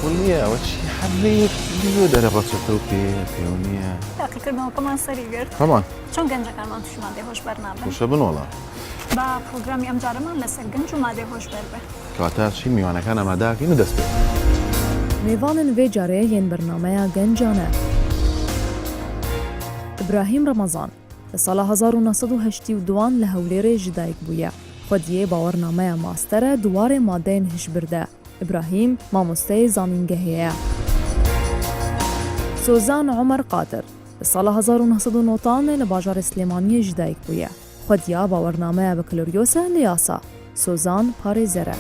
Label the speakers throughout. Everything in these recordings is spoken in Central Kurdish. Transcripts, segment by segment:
Speaker 1: مەعقول نییە ئەوە چی حەلەیەک لیۆ دەرە ڕەچەتە و پێ پێوە نییە.
Speaker 2: تاقیکردنەوەکەمان سەری گرت.
Speaker 1: فەمان.
Speaker 2: چۆن گەنجەکانمان تووشی مادەی هۆشبەر نابن؟
Speaker 1: وشە بن وەڵا.
Speaker 2: با پڕۆگرامی ئەمجارەمان لەسەر گەنج و مادەی هۆشبەر بێ.
Speaker 1: کەواتە چین میوانەکان ئامادە ئەکەین و دەست پێ ئەکەین.
Speaker 3: Mêvanên vê carê yên bernameya Gencane. Îbrahîm Remezan li sala 1982 an li Hewlêrê ji dayik bûye. Xwediyê bawernameya master e di warê madeyên hişbir de. Îbrahîm mamosteyê zanîngehê ye. Sozan Omer Qadir li sala 1990 an li bajarê Silêmaniyê ji dayik bûye. Xwediya bawernameya bekaloryos e li yasa. Sozan parêzer e.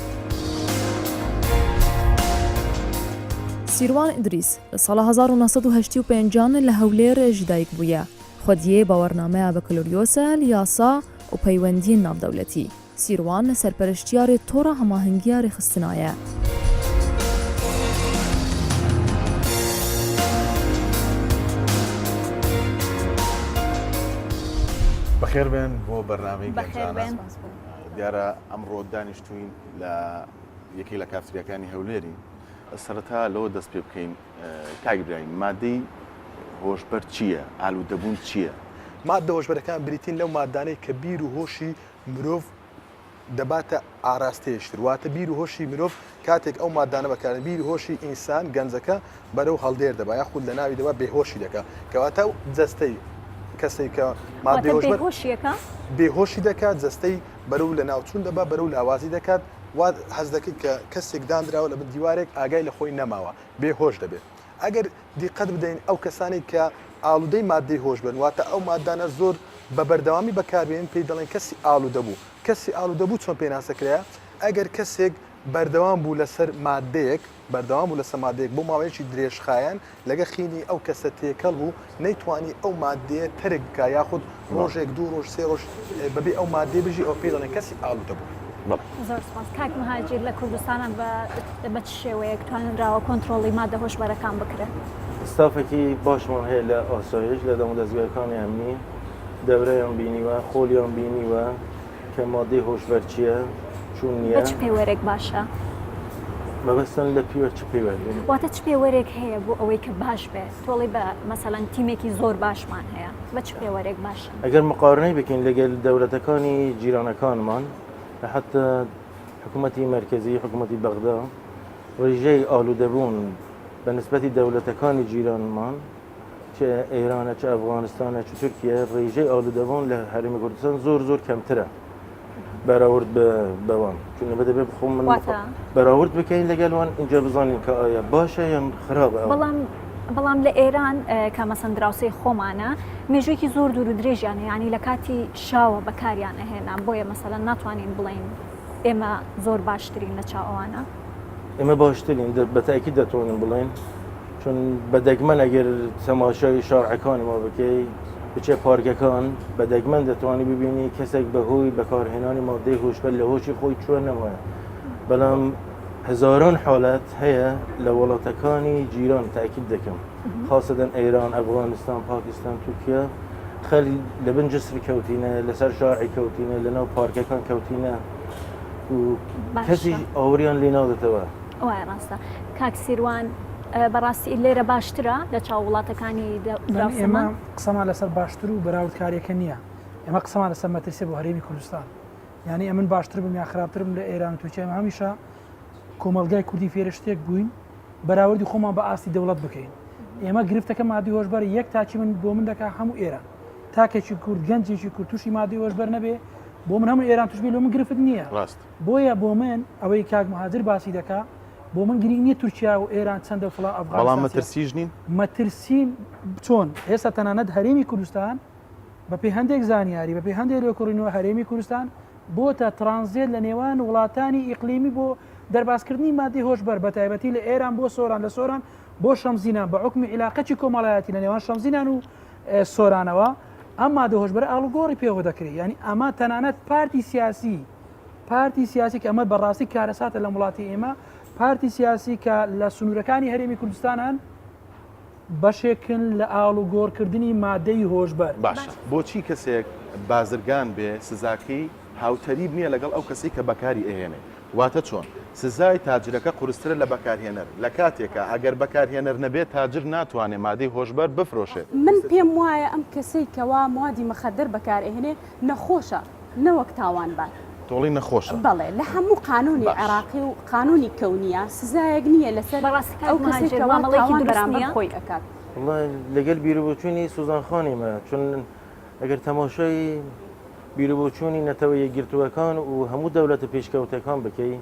Speaker 3: Sîrwan Îdrîs li sala 1985 an li Hewlêr ji dayik bûye. Xwediyê bawernameya bekaloryos e li yasa û peywendiyên navdewletî. Sîrwan serpereştiyarê Tora Hemahengiya Rêxistina ye.
Speaker 1: بەخێر بێن بۆ بەرنامەی گەنجانە. دیارە ئەمڕۆ دانیشتوین لە یەکێک لە کافتریاکانی هەولێرین. سەرەتا لەوە دەست پێ بکەین کاک ئیبراهیم مادەی هۆشبەر چییە؟ ئالوودەبوون چییە؟
Speaker 4: ماددە هۆشبەرەکان بریتین لەو مادانەی کە بیر و هۆشی مرۆڤ دەباتە ئاراستەیەکی تر، واتە بیر و هۆشی مرۆڤ کاتێک ئەو ماددانە بەکاردێن بیر و هۆشی ئینسان گەنجەکە بەرەو هەڵدێر دەبا یاخود لەناوی دەبا بێهۆشی دەکا کەواتە ئەو جەستەی کەسێک کە ماددەی
Speaker 2: واتە
Speaker 4: هۆشبەر
Speaker 2: بێهۆشی ئەکا؟
Speaker 4: بێهۆشی دەکات جەستەی بەرەو لەناوچوون دەبا بەرەو لاوازی دەکات وا هەست دەکەیت کە کەسێک دانراوە لە بن دیوارێک ئاگای لە خۆی نەماوە بێ هۆش دەبێت ئەگەر دیقەت بدەین ئەو کەسانەی کە ئاڵودەی ماددەی هۆشبەرن واتە ئەو ماددانە زۆر بە بەردەوامی بەکاربێنن پێی دەڵێن کەسی ئاڵودەبوو کەسی ئاڵودەبوو چۆن پێناسە کرایە ئەگەر کەسێک بەردەوام بوو لەسەر ماددەیەک بەردەوام بوو لەسەر ماددەیەک بۆ ماوەیەکی درێژخایەن لەگە خینی ئەو کەسە تێکەڵ بوو نەیتوانی ئەو ماددەیە تەرک بکا یاخود ڕۆژێک دوو ڕۆژ سێ ڕۆژ بەبێ ئەو ماددەیە بژی ئەوە پێی دەڵێن کەسی ئاڵودەبوو.
Speaker 2: زۆر سوپاس کاک مهاجر لە کوردستانە بە بە چ شێوەیەک توانراوە کۆنترۆڵی مادە هۆشبەرەکان بکرێت؟
Speaker 5: ستافێکی باشمان هەیە لە ئاسایش لە دامودەزگایەکانی ئەمنی دەورەیان بینیوە خۆلیان بینیوە کە مادەی هۆشبەر چییە چون نییە.
Speaker 2: بە چ پێوەرێک باشە؟
Speaker 5: مەبەستن لە پێوەر چ پێوەر؟
Speaker 2: واتە چ پێوەرێک هەیە بۆ ئەوەی کە باش بێت؟ تۆڵی بە مەسەلەن تیمێکی زۆر باشمان هەیە بە چ پێوەرێک باشن؟
Speaker 5: ئەگەر مقارنەی بکەین لەگەل دەولەتەکانی جیرانەکانمان حتا حکوومەتی مەرکەزی حکوومەتی بەغدا ڕێژەی ئالوودەبوون بە نسبەتی دەولەتەکانی جیرانمان چ ئێرانە چ ئەفغانستانە چ تورکیە ڕێژەی ئالوودەبوون لە هەرێمی کوردستان زۆر زۆر کەمترە بەراورد بە بەوان چون ئێمە دەبێت بخۆم من
Speaker 2: واتە؟
Speaker 5: بەراورد بکەین لەگەڵ وان اینجا بزانین کە ئایا باشە یان خراپە ئەوە.
Speaker 2: بەڵام بەڵام لە ئێران کە مەسەن دراوسێی خۆمانە مێژوویەکی زۆر دوور و درێژیان هەیە یانی لە کاتی شاوە بەکاریان ئەهێنا بۆیە مەسەلەن ناتوانین بڵێین ئێمە زۆر باشترین لە چاو ئەوانە.
Speaker 5: ئێمە باشترین بە تاکید دەتوانین بڵێین چون بە دەگمەن ئەگەر تەماشای شارعەکانی ما بکەی بچێ پارکەکان بە دەگمەن دەتوانی ببینی کەسێک بەهۆی بەکارهێنانی مادەی هۆشبەر لە هۆشی خۆی چوە نەمایە بەڵام هەزاران حالەت هەیە لە وڵاتەکانی جیران تاکید دەکەم خاصەتەن ئێران ئەفغانستان پاکستان تورکیا خەل لە بن جسر کەوتینە لەسەر شارعی کەوتینە لەناو پارکەکان کەوتینە و کەسیش ئاوریان لێ نادێتەوە.
Speaker 2: وایە ڕاستە کاک سیروان بەڕاستی لێرە باشترە لە چاو وڵاتەکانی
Speaker 6: ئێمە قسەمان لەسەر باشتر و بەراوردکاریەکە نییە ئێمە قسەمان لەسەر مەترسیە بۆ هەرێمی کوردستان یعنی ئەمن باشتر بم یا خراپتر بم لە ئێران و تورکیا هەمیشە کۆمەڵگای کوردی فێرە شتێک بووین بەراوردی خۆمان بە ئاستی دەوڵەت بکەین ئێمە گرفتەکە مادی هۆشبەر یەک تاکی من بۆ من دەکا هەموو ئێران تاکێکی کورد گەنجێکی کورد تووشی مادی هۆشبەر نەبێ بۆ من هەموو ئێران توش بێ لۆ من گرفت نییە
Speaker 1: ڕاست
Speaker 6: بۆیە بۆ من ئەوەی کاک مهاجر باسی دەکا بۆ من گرینگ نییە تورکیا و ئێران چەندە و فڵان
Speaker 1: بەڵام
Speaker 6: ئەفغانستان چییە
Speaker 1: مەترسیش نین؟
Speaker 6: مەترسین چۆن؟ ئێستا تەنانەت هەرێمی کوردستان بەپێی هەندێک زانیاری بەپێی هەندێک لێکۆڵینەوە هەرێمی کوردستان بۆتە ترانزێت لە نێوان وڵاتانی ئیقلیمی بۆ دەربازکردنی مادەی هۆشبەر بە تایبەتی لە ئێران بۆ سۆران لە سۆران بۆ شەمزینان بە حوکمی عیلاقەکی کۆمەڵایەتی لە نێوان شەمزینان و سۆرانەوە ئەم مادە هۆشبەرە ئاڵوگۆڕی پێوە دەکرێت یعنی ئەمە تەنانەت پارتی سیاسی پارتی سیاسی کە ئەمە بەڕاستی کارەساتە لەم وڵاتی ئێمە پارتی سیاسی کە لە سنوورەکانی هەرێمی کوردستان هەن بەشێکن لە ئاڵوگۆڕکردنی مادەی هۆشبەر.
Speaker 1: باشە بۆچی کەسێک بازرگان بێ سزاکەی. هاوتەریب نییە لەگەڵ ئەو کەسەی کە بەکاری ئەهێنێ. واتە چۆن؟ سزای تاجرەکە قورسترە لە بەکارهێنەر، لە کاتێکا ئەگەر بەکارهێنەر نەبێت تاجر ناتوانێ مادەی هۆشبەر بفرۆشێت.
Speaker 7: من پێم وایە ئەم کەسەی کەوا موادی مخدر بەکار ئەهێنێ نەخۆشە نەوەک تاوانبار.
Speaker 1: تۆڵی نەخۆشە.
Speaker 7: بەڵێ لە هەموو قانونی
Speaker 1: باش.
Speaker 7: عێراقی و قانونی کەونیە سزایەک نیە لەسەر
Speaker 2: بەڕاستی کاک
Speaker 7: ئەو کەسەی
Speaker 2: مهاجر
Speaker 7: کەوا
Speaker 2: مامەڵەیەکی
Speaker 7: تاوان
Speaker 2: دروست
Speaker 7: بەرامبەر
Speaker 2: نیە؟
Speaker 7: خۆی ئەکات.
Speaker 5: وەڵا لەگەل بیروبۆچوونی سوزان خانیمە چون ئەگەر تەماشای بیروبۆچوونی نەتەوە یەکگرتووەکان و هەموو دەولەتە پێشکەوتەکان بکەی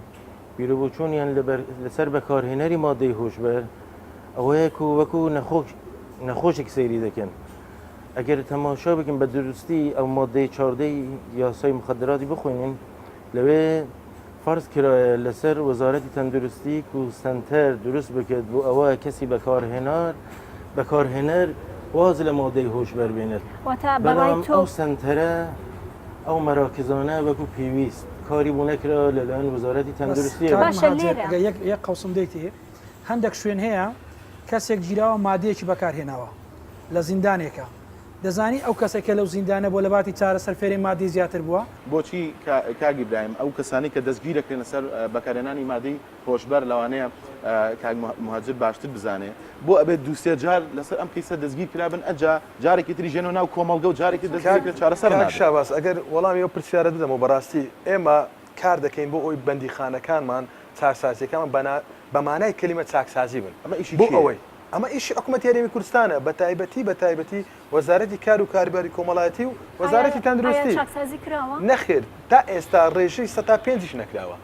Speaker 5: بیروبۆچوونیان لەسەر بەکارهێنەری مادەی هۆشبەر ئەوەیە کو وەکو نەخۆش نەخۆشێک سەیری دەکەن ئەگەر تەماشا بکەین بە دروستی ئەو مادەی چاردەی یاسای مخدراتی بخوێنین لەوێ فەرز کرایە لەسەر وەزارەتی تەندروستی و سەنتەر دروست بکرێت بۆ ئەوە کەسی بەکارهێنار بەکارهێنەر واز لە مادەی هۆشبەر بێنێت
Speaker 2: واتە بەڕای
Speaker 5: بەڵام
Speaker 2: تۆ
Speaker 5: ئەو سەنتەرە ئەو مەراکزانە وەکو پێویست کاری بۆ نەکرا لەلایەن وەزارەتی
Speaker 6: بەس
Speaker 5: تەندروستیەوە.
Speaker 6: کاک
Speaker 2: باشە
Speaker 6: مهاجر
Speaker 2: لێرە
Speaker 6: ئەگەر یەک یەک قەوسم دەیتێ هەندێک شوێن هەیە کەسێک گیراوە مادەیەکی بەکارهێناوە لە زیندانێکە دەزانی ئەو کەسەی کە لەو زیندانە بووە لە باتی چارەسەر فێرەی مادەی زیاتر بووە؟
Speaker 1: بۆچی کاک ئیبراهیم ئەو کەسانەی کە دەستگیر دەکرێن لەسەر بەکارهێنانی مادەی هۆشبەر لەوانەیە کاک موهاجر باشتر بزانێ بۆ ئەبێت دوو سێ جار لەسەر ئەم کەیسە دەستگیر کرابن ئەجا جارێکی تریش یەنەوە ناو کۆمەڵگە و جارێکی تر دەستگیر دەکرێن چارەسەر
Speaker 4: کاک
Speaker 1: نابێت.
Speaker 4: شاباز ئەگەر وەڵامی ئەو پرسیارەت بدەمەوە بەڕاستی ئێمە کار دەکەین بۆ ئەوەی بەندیخانەکانمان چاکسازیەکانمان بە مانای کەلیمە چاکسازی بن
Speaker 1: ئەمە ئیشی
Speaker 4: بۆ
Speaker 1: کێیە؟
Speaker 4: ئەوەی ئەمە ئیشی حکومەتی هەرێمی کوردستانە بە تایبەتی بە تایبەتی وەزارەتی کار و کاروباری کۆمەڵایەتی و
Speaker 2: ئایا
Speaker 4: وەزارەتی
Speaker 2: ئایا
Speaker 4: تەندروستی.
Speaker 2: چاکسازی کراوە؟
Speaker 4: نەخێر تا ئێستا ڕێژەی سەتا پێنجیش نەکراوە.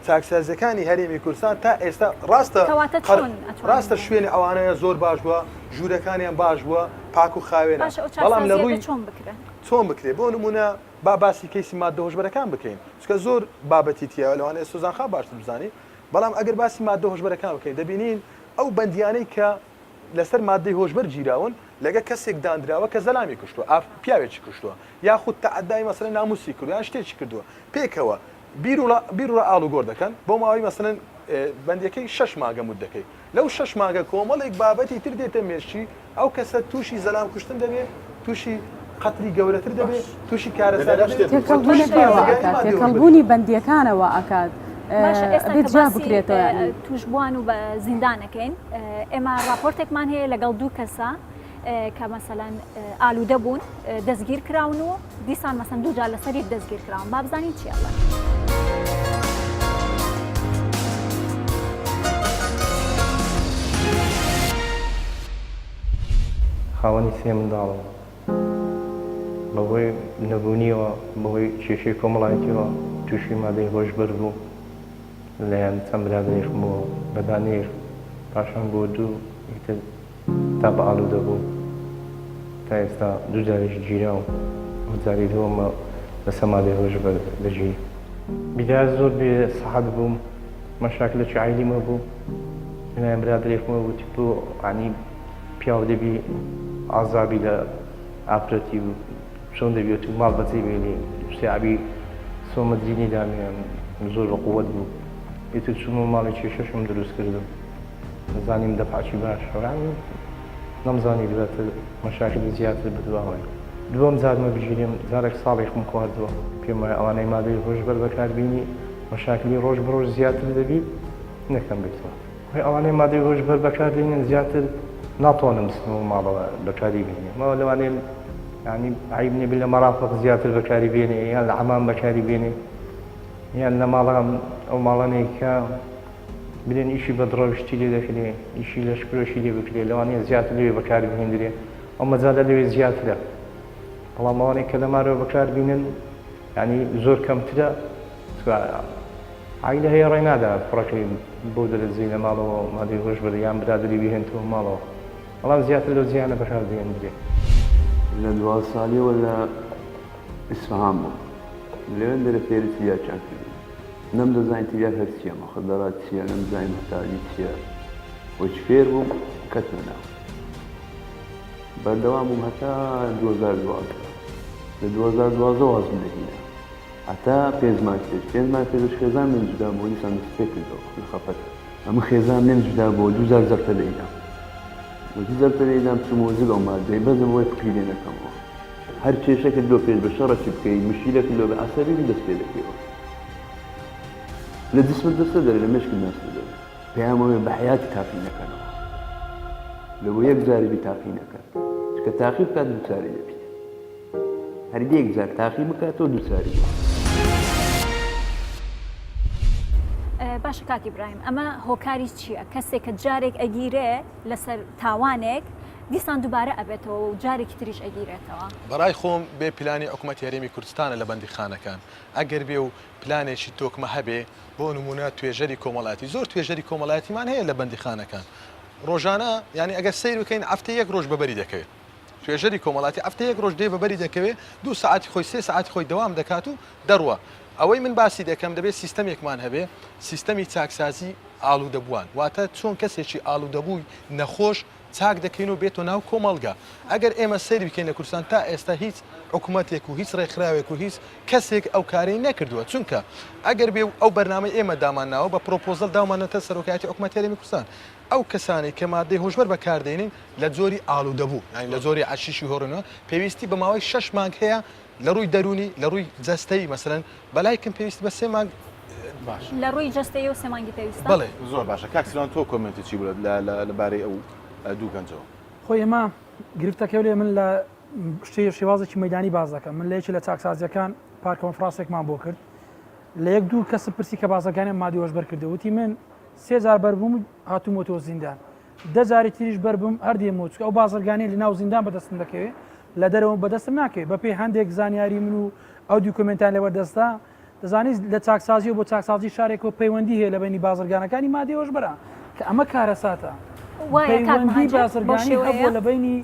Speaker 4: چاکسازیەکانی هەرێمی کوردستان تا ئێستا ڕاستە
Speaker 2: کەواتە
Speaker 4: قەر
Speaker 2: چۆن ئەتوانین
Speaker 4: ڕاستە
Speaker 2: بڵێین؟
Speaker 4: شوێنی ئەوانەیان زۆر باش بووە، ژوورەکانیان باش بووە، پاک و خاوێنە،
Speaker 2: باشە ئەو
Speaker 4: بەڵام لە
Speaker 2: چاکسازیە
Speaker 4: ڕووی
Speaker 2: بێ چۆن بکرێ؟
Speaker 4: چۆن بکرێ؟ بۆ نموونە با باسی کەیسی ماددە هۆشبەرەکان بکەین، چونکە زۆر بابەتی تیایە لەوانەیە سۆزان خان باشتر بزانی، بەڵام ئەگەر باسی ماددە هۆشبەرەکان بکەین دەبینین ئەو بەندیانەی کە لەسەر ماددەی هۆشبەر گیراون لەگە کەسێک داندراوە کە زەلامی کوشتووە ئاف پیاوێکی کوشتووە یاخود تەعەدای مەسەلەن ناموسی کردووە یان شتێکی کردووە پێکەوە بیرو بیرو ڕا ئاڵوگۆڕ دەکەن بۆ ماوەی مەسەلەن بەندیەکەی شەش مانگە موددەکەی لەو شەش مانگە کۆمەڵێک بابەتی تر دێتە مێشکی ئەو کەسە تووشی زەلام کوشتن دەبێ تووشی قەتلی گەورەتر دەبێ تووشی کارەسات
Speaker 1: باش.
Speaker 4: دەبێ و
Speaker 7: تێکەڵبوونی
Speaker 4: تووشی
Speaker 7: پێوە
Speaker 4: بازرگانی
Speaker 7: ئەکات
Speaker 4: ماددەی هۆشبەری.
Speaker 7: تێکەڵبوونی بەندیەکانەوە ئەکات
Speaker 2: باشە ئێستا
Speaker 7: ئەبێت
Speaker 2: کە
Speaker 7: جیا
Speaker 2: باسی
Speaker 7: بکرێتەوە یانی.
Speaker 2: تووشبووان و بە زیندانەکەین ئێمە ڕاپۆرتێکمان هەیە لەگەڵ دوو کەسە کە مەسەلەن ئالوودە بوون دەستگیر کراون و دیسان مەسەن دوو جار لەسەر یەک دەستگیر کراون با بزانین چی ئەڵێن.
Speaker 8: خاوەنی سێ منداڵم. بەهۆی نەبوونیەوە، بەهۆی کێشەی کۆمەڵایەتیەوە تووشی مادەی هۆشبەر بووم لەلایەن چەند برادەرێکمەوە بە دانەیەک پاشان بۆ دوو ئیتر تا بە ئالوودە بووم تا ئێستا دوو جاریش گیراوم ئەو جاری دووەمە لەسەر مادەی هۆشبەر دەگیرێم. بیدایە زۆر بێ سەحەت بووم مەشاکلێکی عایلیم هەبوو لەلایەن برادەرێکمەوە وتی بۆ یانی پیاو دەبی ئازابی لە ئافرەتی و چۆن دەبێت و ماڵ بەجێ بێنی سیعبی سۆمەدرینی دامێن زۆر بە قووەت بوو ئیتر چوومە ماڵێکی شەشم دروست کردم زانیم دەفعکی باش یانی نەمزانی دواتر مەشاکلی زیاتر بدواوەیە دووەم جارمە بگیرێم جارێک ساڵێکم خواردووە پێم وایە ئەوانەی مادەی هۆشبەر بەکاربینی مەشاکلی ڕۆژ بە ڕۆژ زیاتر دەبی نەکەم بێتەوە هۆی ئەوانەی مادەی هۆشبەر بەکاردێنن زیاتر ناتوانن بچنەوە ماڵەوە بەکاری بێنێ ماوە لەوانەیە یانی عیب نەبی لە مەرافق زیاتر بەکاری بێنێ یان لە عەمام بەکاری بێنێ یان لە ماڵان ئەو ماڵانەی کە بلێن ئیشی بەدڕەوشتی لێ دەکرێ ئیشی لەشفرۆشی لێ بکرێ لەوانەیە زیاتر لەوێ بەکار بهێندرێ ئەو مەجالە لەوێ زیاترە بەڵام ئەوانەی کە لە مارەوە بەکار بینن یعنی زۆر کەمترە عایلە هەیە ڕێ نادا کوڕەکەی بەو دەرەجەی لە ماڵەوە مادەی هۆشبەر یان برادەری بهێنتەوە ماڵەوە بەڵام زیاتر لەو جیهانە بەکار دەهێندرێ.
Speaker 9: لە 12 ساڵیەوە لە ئیسفەهان بووم لەوێندەرە فێری تریاکیان کردم نەمدەزانی تریاک هەر چییە مخدرات چییە نەمزانی محتاجی چییە وەچ فێر بووم کەتمە ناو بەردەوام بووم هەتا 2012 لە 2012 وازم لێهینا هەتا پێنج مانگ پێش پێنج مانگ پێش خێزان من جودا بوو دیسان دەست پێ کردەوە لە خەفەت ئەمە خێزان لێم جودا بوو دوو جار جەڵتە لێیدام وەجی جەڵتە لێیدام چوومەوە جگە ئەو مادەی بەس بۆی فکری لێ نەکەمەوە. هەر کێشەکت لۆ پێش بە شەڕەکی بکەی مشکیلەکت لۆ بێ عەسەبی بی دەست پێ دەکەیەوە لە جسمت دەستە دەرێ لە مێشکت ناچتە دەرێ پەیام ئەوەیە بە حەیاتی تاقی نەکەنەوە لە بۆ یەک جاری بی تاقی نەکەن چکە تاقی بکات دووچاری دەبیت هەر یەک جار تاقی بکاتەوە دووچاری دەبیت.
Speaker 2: باشە کاک ئیبراهیم ئەمە هۆکاری چییە؟ کەسێک کە جارێک ئەگیرێ لەسەر تاوانێک دیسان دووبارە ئەبێتەوە و جارێکی تریش ئەگیرێتەوە.
Speaker 4: بەڕای خۆم بێ پلانی حکومەتی هەرێمی کوردستانە لە بەندیخانەکان ئەگەر بێ و پلانێکی تۆکمە هەبێ بۆ نمونە توێژەری کۆمەڵایەتی زۆر توێژەری کۆمەڵایەتیمان هەیە لە بەندیخانەکان ڕۆژانە یانی ئەگەر سەیر بکەین هەفتەی یەک ڕۆژ بەبەری دەکەوێت توێژەری کۆمەڵاتی هەفتە یەک ڕۆژ دێ بەبەری دەکەوێت دوو سەعاتی خۆی سێ سەعاتی خۆی دەوام دەکات و دەڕوا ئەوەی من باسی دەکەم دەبێت سیستەمێکمان هەبێ سیستەمی چاکسازی ئالوودەبووان واتە چۆن کەسێکی ئالوودەبووی نەخۆش چاک دەکەین و بێتۆ ناو کۆمەڵگا. ئەگەر ئێمە سەیری بکەین لە کوردستان تا ئێستا هیچ حکومەتێک و هیچ ڕێکخراوێک و هیچ کەسێک ئەو کارەی نەکردووە. چونکە ئەگەر بێ و ئەو بەرنامەی ئێمە دامانناوە بە پرۆپۆزەل داومانەتە سەرۆکایەتی حکومەتی هەرێمی کوردستان ئەو کەسانەی کە مادەی هۆشبەر بەکاردێنین لە جۆری ئالوودەبوو یانی لە جۆری حەشیشی هۆرۆنەوە پێویستی بە ماوەی شەش مانگ هەیە لە ڕووی دەروونی لە ڕووی جەستەیی مەسەلەن بەلای کەم پێویستی بە سێ مانگ
Speaker 1: باش.
Speaker 2: لە ڕووی جەستەیی و سێ مانگی پێویستە؟
Speaker 4: بەڵێ.
Speaker 1: زۆر باشە کاک سیروان تۆ comment ت چی بوو لە لە بارەی ئەو دوو گەنجەوە؟
Speaker 6: خۆی ئێمە گرفتەکەی لێ من لە شتێ شێوازێکی مەیدانی باس دەکەم من لە یەکێ لە چاکسازیەکان پار کۆنفرانسێکمان بۆ کرد لە یەک دوو کەسم پرسی کە بازرگانیان مادی هۆشبەر کردە وتی من سێ جار بەربووم هاتوومەتەوە زیندان دە جاری تریش بەربم هەر دێمەوە چونکە ئەو بازرگانیە لە ناو زیندان بەدەستم دەکەوێ لە دەرەوە بەدەستم ناکەوێ بەپێی هەندێک زانیاری من و ئەو دیکۆمێنتان لەبەر دەستە دەزانی لە چاکسازی و بۆ چاکسازی شارێکەوە پەیوەندی هەیە لە بەینی بازرگانەکانی مادەی هۆشبەرە کە ئەمە کارەساتە
Speaker 2: وایە کاک
Speaker 6: پەیوەندی
Speaker 2: مهاجر بەو
Speaker 6: بازرگانی
Speaker 2: شێوەیە
Speaker 6: هەبووە لە بەینی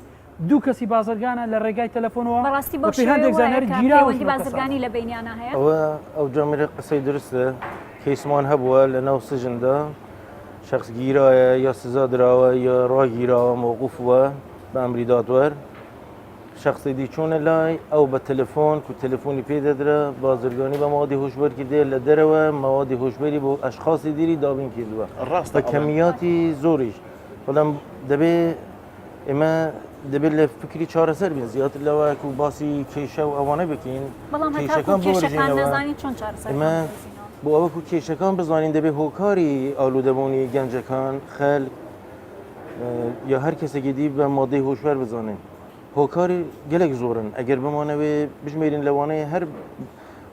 Speaker 6: دوو کەسی بازرگانە لە ڕێگای تەلەفۆنەوە
Speaker 2: بەڕاستی بەو
Speaker 6: بەپێی
Speaker 2: شێوەیە
Speaker 6: هەندێک
Speaker 2: وایە
Speaker 6: زانیاری
Speaker 2: کە
Speaker 6: گیراون
Speaker 2: پەیوەندی
Speaker 6: لەو کەسانە.
Speaker 2: بازرگانی لە بەینیانا هەیە؟
Speaker 5: ئەوە ئەو جامێرە قسەی دروستە کەیسمان هەبووە لە ناو سجندا شخص گیرایە یا سزا دراوە یا ڕاگیراوە مەوقوف بووە بە ئەمری دادوەر شخصی دی چۆنە لای ئەو بە تەلەفۆن کو تەلەفۆنی پێ دەدرا بازرگانی بە مادی هۆشبەر کردێ لە دەرەوە مەوادی هۆشبەری بۆ ئەشخاصی دیری دابین کردووە
Speaker 1: ڕاستە
Speaker 5: بە
Speaker 1: ئەڵێن.
Speaker 5: کەمیاتی زۆریش بەڵام دەبێ ئێمە دەبێت لە فکری چارەسەر بین زیاتر لەوە و باسی کێشە و ئەوانە بکەین
Speaker 2: بەڵام هەتاکو
Speaker 5: کێشەکان
Speaker 2: کێشەکان
Speaker 5: بوەرژێنەوە
Speaker 2: نەزانین چۆن چارەسەرەکان
Speaker 5: ئێمە
Speaker 2: بدۆزینەوە.
Speaker 5: بۆ ئەوەکو کێشەکان بزانین دەبێت هۆکاری ئالوودەبوونی گەنجەکان خەلک یا هەر کەسێکی دی بە مادەی هۆشبەر بزانین هۆکاری گەلێک زۆرن ئەگەر بمانەوێ بژمێرین لەوانەیە هەر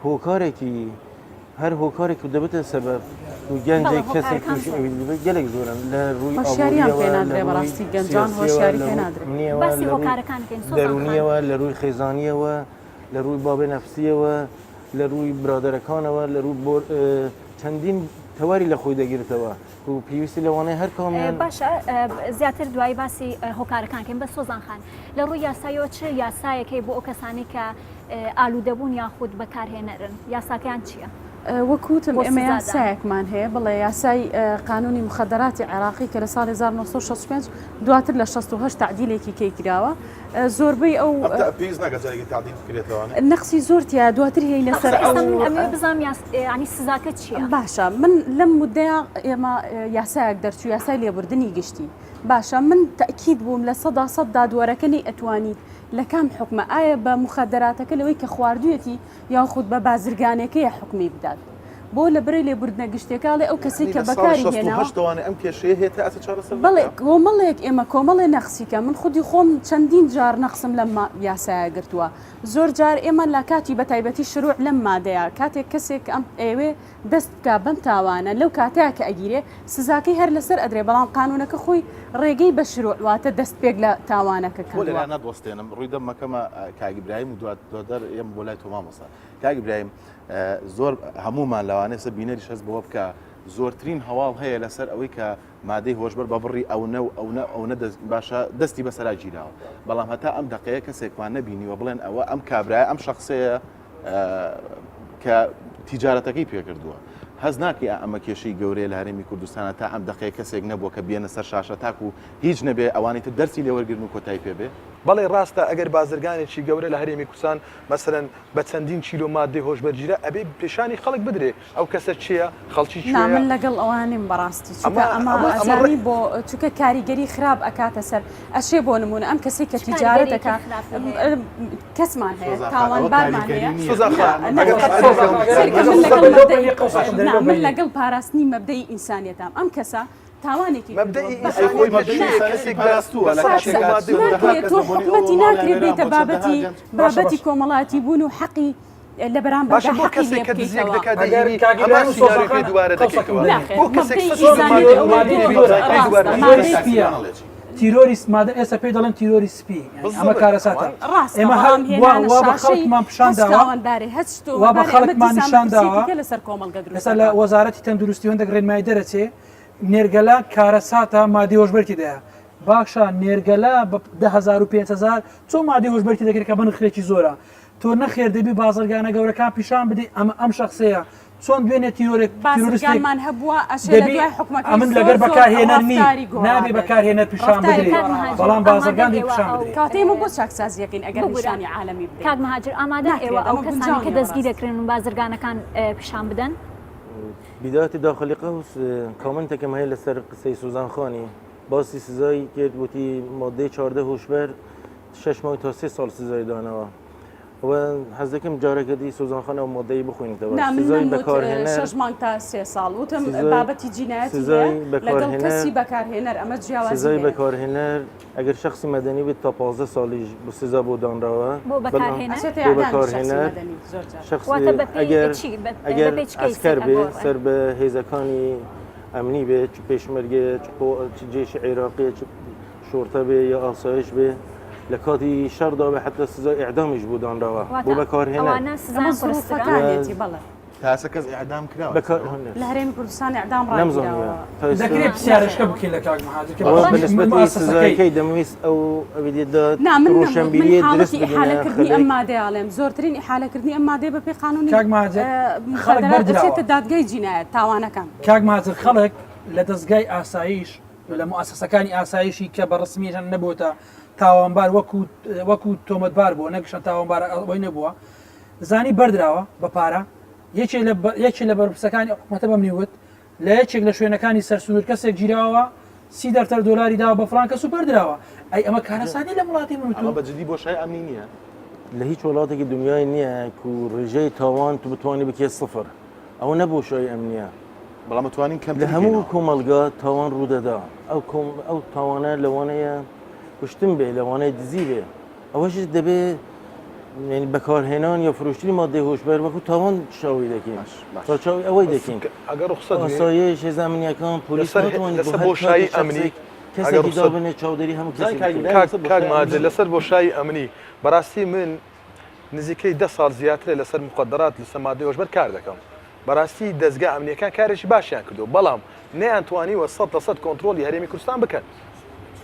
Speaker 5: هۆکارێکی هەر هۆکارێک و دەبێتە سەبەب و گەنجێک کەسێک تووشی ئەوی دەبێت گەلێک زۆرن لە ڕووی
Speaker 7: هۆشیاریان
Speaker 5: ئابووریەوە
Speaker 7: پێ
Speaker 5: لە
Speaker 7: نادرێ
Speaker 5: ڕووی
Speaker 7: بەڕاستی گەنجان
Speaker 5: سیاسیەوە
Speaker 7: هۆشیاری
Speaker 5: لە
Speaker 7: پێ
Speaker 5: ڕووی
Speaker 7: نادرێ.
Speaker 5: ئەمنیەوە
Speaker 2: باسی
Speaker 5: لە ڕووی
Speaker 2: هۆکارەکان بکەین سۆزان خان.
Speaker 5: دەروونیەوە لە ڕووی خێزانیەوە لە ڕووی بابێ نەفسیەوە لە ڕووی برادەرەکانەوە لە ڕووی بۆ چەندین تەواری لە خۆی دەگرێتەوە و پێویستی لەوانەیە هەر کامیان
Speaker 2: باشە زیاتر دوایی باسی هۆکارەکان کەین بەس سۆزان خان لە ڕووی یاساییەوە چ یاسایەک هەیە بۆ ئەو کەسانەی کە ئالوودەبوون یاخود بەکارهێنەرن یاساکەیان چییە؟
Speaker 7: وەک وتم
Speaker 2: بۆ
Speaker 7: ئێمە
Speaker 2: سزادان.
Speaker 7: یاسایەکمان هەیە بڵێ یاسای قانونی مخدراتی عێراقی کە لە ساڵی 1965 دواتر لە 68 تعدیلێکی کەی کراوە زۆربەی ئەو
Speaker 1: ئەم تا پێویست ناکات جارێکی تعدیل بکرێتەوە نە؟
Speaker 7: نەقسی زۆر تیا دواتر هێینە سەر
Speaker 2: ئێستا
Speaker 7: ئەو
Speaker 2: من ئەمەوێ بزانم یاس یانی سزاکە چییە؟
Speaker 7: باشە من لەم مدەیە ئێمە یاسایەک دەرچوو یاسای لێبوردنی گشتی باشە من تەئکید بووم 100% دادوەرەکە نەی ئەتوانیت لە کام حوکمە ئایا بە موخەدەراتەکە لەوەی کە خواردویەتی یاخود بە بازرگانێکەیە حوکمی بدات بۆ لە برەی لێبوردنە گشتیەکە ئەڵێ ئەو کەسەی
Speaker 1: یانی
Speaker 7: کە
Speaker 1: لە ساڵی
Speaker 7: بەکاری
Speaker 1: 68
Speaker 7: هێناوە
Speaker 1: دەوانێ ئەم کێشەیە هەیە تا ئێستا چارەسەر
Speaker 7: بەڵێ
Speaker 1: نەکرا؟
Speaker 7: کۆمەڵێک ئێمە کۆمەڵێ نەقسیکە من خودی خۆم چەندین جار نەقسم لەم یاسایە گرتووە زۆر جار ئێمە لە کاتی بە تایبەتی شروع لەم مادەیە کاتێک کەسێک ئەم ئەیەوێ دەست بکا بەم تاوانە لەو کاتەیا کە ئەگیرێ سزاکەی هەر لەسەر ئەدرێ بەڵام قانونەکە خۆی ڕێگەی بە شروع واتە دەست پێک لە تاوانەکە
Speaker 1: بۆ
Speaker 7: کردووە.
Speaker 1: لێرە نەدوەستێنم ڕووی دەم مەکەمە کاک ئیبراهیم و دواتر ئێم بۆ لای تۆ مامۆستا کاک ئیبراهیم زۆر هەموومان لەوانەیە سە بینەریش هەست بەوە بکە زۆرترین هەواڵ هەیە لەسەر ئەوەی کە مادەی هۆشبەر بە بڕی ئەونە و ئەونە ئەونە دەست باشە دەستی بەسەرا گیراوە بەڵام هەتا ئەم دەقەیە کەسێکمان نەبینیوە بڵێن ئەوە ئەم کابرایە ئەم شخصەیە کە تیجارەتەکەی پێکردووە هەست ناکەی ئەمە کێشەی گەورەیە لە هەرێمی کوردستانە تا ئەم دەقەیە کەسێک نەبووە کە بێنە سەر شاشە تاکو هیچ نەبێ ئەوانی تر دەرسی لێوەرگرن و کۆتایی پێ بێ؟
Speaker 4: بەڵێ ڕاستە ئەگەر بازرگانێکی گەورە لە هەرێمی کوردستان مەسەلەن بە چەندین کیلۆ ماددەی هۆشبەر گیرا ئەبێ پێشانی خەڵک بدرێ ئەو کەسە کێیە خەڵکی
Speaker 7: نا
Speaker 4: کوێیە
Speaker 7: من لەگەڵ ئەوە نیم بەڕاستی چونکە
Speaker 4: ئەمە
Speaker 7: ئەمە
Speaker 4: ئەمە ئەمە
Speaker 7: ئەزانی
Speaker 4: ڕێ
Speaker 7: بۆ چونکە کاریگەری خراپ ئەکاتە سەر ئەشێ بۆ نمونە ئەم کەسەی کە
Speaker 2: چ
Speaker 7: تیجارەت
Speaker 2: کاریگەریەکی
Speaker 7: ئەکا
Speaker 2: خراپی هەیە؟
Speaker 7: کەسمان هەیە
Speaker 1: سۆزان خان ئەوە
Speaker 7: تاوانبارمان
Speaker 1: کاریگەری
Speaker 7: هەیە
Speaker 1: نییە
Speaker 4: سۆزان
Speaker 7: نا
Speaker 4: خان
Speaker 7: نا
Speaker 4: ئەگەر قەت
Speaker 7: سەیرکە
Speaker 4: سۆزان
Speaker 7: من
Speaker 4: ئەگەر
Speaker 7: لەگەڵ
Speaker 4: سۆزان
Speaker 6: لەو
Speaker 7: مەبدەئی
Speaker 6: بەینی قەوسەکەم دەرێ
Speaker 7: نا
Speaker 6: لەو
Speaker 7: من
Speaker 6: بەینی.
Speaker 7: لەگەڵ پاراستنی مەبدەئی ئینسانیەتام ئەم کەسە تاوانێکی کردووە
Speaker 4: مەبدەئی
Speaker 7: بە
Speaker 1: ئەی خۆی
Speaker 4: ئینسانیەت لە
Speaker 1: مەبدەئی
Speaker 4: کوێیە
Speaker 1: ئینسانیەتی
Speaker 4: کەسێک بە
Speaker 1: پاراستووە
Speaker 4: بە
Speaker 1: لە
Speaker 4: سەد
Speaker 1: کاتێکا
Speaker 4: کیلۆ ماددەی
Speaker 1: چەندەها
Speaker 7: ناکرێت
Speaker 1: کەس
Speaker 7: تۆ
Speaker 1: بە بۆنەی
Speaker 7: حکومەتی
Speaker 1: ئەوەوە ماڵیان
Speaker 7: ناکرێت
Speaker 1: وێران
Speaker 7: بێتە
Speaker 1: بووە چەندەها
Speaker 7: بابەتی
Speaker 1: گەنج
Speaker 6: باشە
Speaker 7: بابەتی
Speaker 6: باشە
Speaker 7: کۆمەڵایەتی بوون و حەقی لە بەرامبەردا
Speaker 4: باشە بۆ
Speaker 7: حەقی
Speaker 4: کەسێک
Speaker 7: لێ
Speaker 4: کە دزیەک
Speaker 7: بکەیتەوە.
Speaker 4: دەکات
Speaker 6: ئەگەر
Speaker 4: دەیبینی
Speaker 6: کاک
Speaker 4: هەمان
Speaker 6: ئیبراهیم و سۆزان
Speaker 4: سیناریۆی پێ
Speaker 6: خان
Speaker 4: دووبارە
Speaker 6: قەوسەکەم
Speaker 4: دەکەیتەوە
Speaker 6: دەرێ.
Speaker 7: ناخێر
Speaker 4: بۆ کەسێک
Speaker 7: مەبدەئی
Speaker 4: سەد کیلۆ
Speaker 7: ئینسانیەت
Speaker 4: ماددەی
Speaker 7: ئەوەی
Speaker 4: ماددەی
Speaker 7: تۆ
Speaker 4: هۆشبەر پێ
Speaker 7: ڕاستە
Speaker 4: دووبارە
Speaker 7: مادەی
Speaker 4: دەکەیتەوە.
Speaker 6: سپیە تیرۆری مادە ئێستا پێی دەڵێن تیرۆری سپی یانی ئەمە
Speaker 4: بالضبط
Speaker 6: کارەساتە
Speaker 7: ڕاستە
Speaker 6: ئێمە هەر
Speaker 7: بەڵام
Speaker 6: وا
Speaker 7: هێنانە
Speaker 6: وا بە
Speaker 7: شاشەی
Speaker 6: خەڵکمان پیشان
Speaker 7: هەچ
Speaker 6: داوە
Speaker 7: تاوانبارێ هەچ
Speaker 6: وا بە
Speaker 7: تۆمەتبارێ ئەمە
Speaker 6: خەڵکمان
Speaker 7: دیسان
Speaker 6: نیشان
Speaker 7: مەترسییەکی
Speaker 6: داوە
Speaker 7: کە لەسەر کۆمەڵگە دروست
Speaker 6: ئێستا لە
Speaker 7: دەکات.
Speaker 6: وەزارەتی تەندروستی هەندێک ڕێنمایی دەرەچێ نێرگەلە کارەساتە مادەی هۆشبەری تێدایە باشە نێرگەلە بە 10000 و 5000 چۆن مادەی هۆشبەری تێدەکرێت کە بەنرخێکی زۆرە تۆ نەخێر دەبی بازرگانە گەورەکان پیشان بدەی ئەمە ئەم شەخسەیە چۆن دوێنێ تیرۆرێک تیرۆریستێک
Speaker 7: بازرگانمان هەبووە ئەشێ لە
Speaker 6: دەبی
Speaker 7: دوای حوکمەکەی
Speaker 6: ئەمن
Speaker 7: زۆر
Speaker 6: لەگەر
Speaker 7: زۆر
Speaker 6: بەکارهێنەر نیم
Speaker 7: ڕەفتاری
Speaker 6: نابێ
Speaker 7: گۆڕابێت
Speaker 6: بەکارهێنەر پیشان
Speaker 7: ڕەفتاری
Speaker 6: بدرێ
Speaker 2: کاک
Speaker 7: گۆڕاوە
Speaker 2: مهاجر
Speaker 6: بەڵام
Speaker 2: ئامادەن
Speaker 6: بازرگان دەبی
Speaker 2: ئێوە
Speaker 6: پیشان
Speaker 2: ئەو
Speaker 6: بدرێ
Speaker 7: کەواتە ئێمە بۆ چاکسازیەکەین ئەگەر
Speaker 2: ببورە
Speaker 7: نیشانی عالەمی بدەین
Speaker 2: کاک مهاجر ئامادەن
Speaker 7: ناکرێت
Speaker 2: ئێوە ئەو
Speaker 7: ئەمە
Speaker 2: کەسانەی
Speaker 7: گونجاو
Speaker 2: کە
Speaker 7: نییە
Speaker 2: دەستگیر
Speaker 7: بەڕاستی
Speaker 2: دەکرێن و بازرگانەکان پیشان بدەن؟
Speaker 5: بیدایەتی داخلی قەوس کۆمنتێکم هەیە لەسەر قسەی سوزان خانی باسی سزای کرد وتی مادەی 14 هۆشبەر شش مانگ تا سێ ساڵ سزای دانەوە و حەز دەکەم جارێکە دی سوزان خان ئەو مادەی بخوێنیتەوە
Speaker 7: نا من
Speaker 5: سزای
Speaker 7: نەموت
Speaker 5: بەکارهێنەر
Speaker 7: شەش مانگ تا سێ ساڵ وتم
Speaker 5: سزای
Speaker 7: بابەتی جینایەتی
Speaker 5: سزای
Speaker 7: هەیە لەگەڵ
Speaker 5: بەکارهێنەر
Speaker 7: کەسی بەکارهێنەر ئەمە جیاوازی
Speaker 5: سزای
Speaker 7: هەیە
Speaker 5: بەکارهێنەر ئەگەر شخصی مەدەنی بێت تا 15 ساڵیش بۆ سزا بۆ دانراوە
Speaker 2: بۆ
Speaker 5: بەڵام
Speaker 2: بەکارهێنەر
Speaker 7: ئەچێتە
Speaker 5: بۆ
Speaker 7: ئیعدامی شخصی
Speaker 5: بەکارهێنەر
Speaker 7: مەدەنی زۆر جار
Speaker 5: شخص
Speaker 2: واتە بەپێی
Speaker 5: ئەگەر
Speaker 2: چی بە-
Speaker 5: ئەگەر
Speaker 2: بەپێی چ کەیسێک
Speaker 5: عەسکەر بێ
Speaker 2: ئەگۆڕێ؟
Speaker 5: سەر بە هێزەکانی ئەمنی بێ چ پێشمەرگەیە چ قۆ- چ جێشی عێراقیە چ شوڕتە بێ یا ئاسایش بێ لە کاتی شەڕدا بێ حتا سزای ئیعدامیش بۆ دانراوە بۆ
Speaker 2: واتە
Speaker 5: بەکارهێنەر.
Speaker 2: ئەوانە
Speaker 7: ئەمە
Speaker 2: سزایان قورسترە؟
Speaker 7: زروفەکانیەتی بەڵێ.
Speaker 1: تا ئێستا کەس ئیعدام کراوە
Speaker 5: بەکارهێنەر.
Speaker 7: لە هەرێمی کوردستان ئیعدام
Speaker 5: نەمزانیوە
Speaker 7: ڕاگیراوە.
Speaker 5: تا ئێستا.
Speaker 6: دەکرێت پرسیارێکە بکەین لە کاک مهاجر کە
Speaker 5: ئەوە
Speaker 6: بە
Speaker 5: بە نسبەتی
Speaker 6: موئەسەسەکەی
Speaker 5: سزایەکەی دەمویست ئەو ئەوی دێدا
Speaker 7: نا من نەموت من
Speaker 5: ڕۆشنبیریە درست
Speaker 7: حاڵەتی
Speaker 5: بدینە
Speaker 7: ئیحالەکردنی ئەم
Speaker 5: خەلک.
Speaker 7: مادەیە ئەڵێم زۆرترین ئیحالەکردنی ئەم مادەیە بەپێی قانونی
Speaker 6: کاک مهاجر خەڵک
Speaker 7: مخدرات
Speaker 6: بەردراوە.
Speaker 7: ئەچێتە دادگای جینایەت تاوانەکان.
Speaker 6: کاک مهاجر خەڵک لە دەزگای ئاسایش لە موئەسەسەکانی ئاسایشی کە بە ڕسمیشان نەبووتە تاوانبار وەکو وەکو تۆمەتبار بووە نەگشان تاوانبار ئەوەی نەبووە زانی بەردراوە بە پارە یەکێ لە یەکێ لە بەرپرسەکانی حکومەتە بەمنی وت لە یەکێک لە شوێنەکانی سەر سنوور کەسێک گیراوە سی دەفتەر دۆلاری داوە بە فڵان کەس و بەردراوە ئەی ئەمە کارەساتی لە وڵاتی من و تۆ
Speaker 1: ئەمە بە جدی بۆشای ئەمنی نییە؟
Speaker 5: لە هیچ وڵاتێکی دنیای نییە کو ڕێژەی تاوان تو بتوانی بکێ سفر ئەوە نە بۆشایی ئەمنیە.
Speaker 1: بەڵام ئەتوانین
Speaker 5: لە
Speaker 1: کەمتری
Speaker 5: هەموو
Speaker 1: کەینەوە.
Speaker 5: کۆمەڵگا تاوان ڕوودەدا ئەو کۆم ئەو تاوانە لەوانەیە کوشتن بێ لەوانەیە دزی بێ ئەوەش دەبێ یعنی بەکارهێنان یا فرۆشتنی مادەی هۆشبەر وەکو تاوان چاوی دەکەین
Speaker 1: باش باش.
Speaker 5: تا چاوی ئەوەی دەکەین
Speaker 4: ئەگەر ڕوخسەت بێ
Speaker 5: ئاسایش هێزە ئەمنیەکان پۆلیس
Speaker 4: لەسەر
Speaker 5: ناتوانێت بۆ
Speaker 4: لەسەر
Speaker 5: هەر
Speaker 4: بۆشایی
Speaker 5: کاتێک
Speaker 4: ئەمنی
Speaker 5: شخصێک
Speaker 4: ئەگەر
Speaker 5: کەسێکی
Speaker 4: ڕوخسەت
Speaker 5: دابنێ چاودێری هەموو
Speaker 1: زانی
Speaker 5: کەسێک
Speaker 1: کاک
Speaker 5: بکەین
Speaker 1: ئیبراهیم
Speaker 4: کاک
Speaker 1: لەسەر
Speaker 4: کاک
Speaker 1: بۆشای
Speaker 4: ماجد
Speaker 1: ئەمنی
Speaker 4: لەسەر بۆشایی ئەمنی بەڕاستی من نزیکەی دە ساڵ زیاترە لەسەر مخدرات لەسەر مادەی هۆشبەر کار دەکەم بەڕاستی دەزگا ئەمنیەکان کارێکی باشیان کردووە بەڵام نەیانتوانیوە 100% کۆنترۆڵی هەرێمی کوردستان بکەن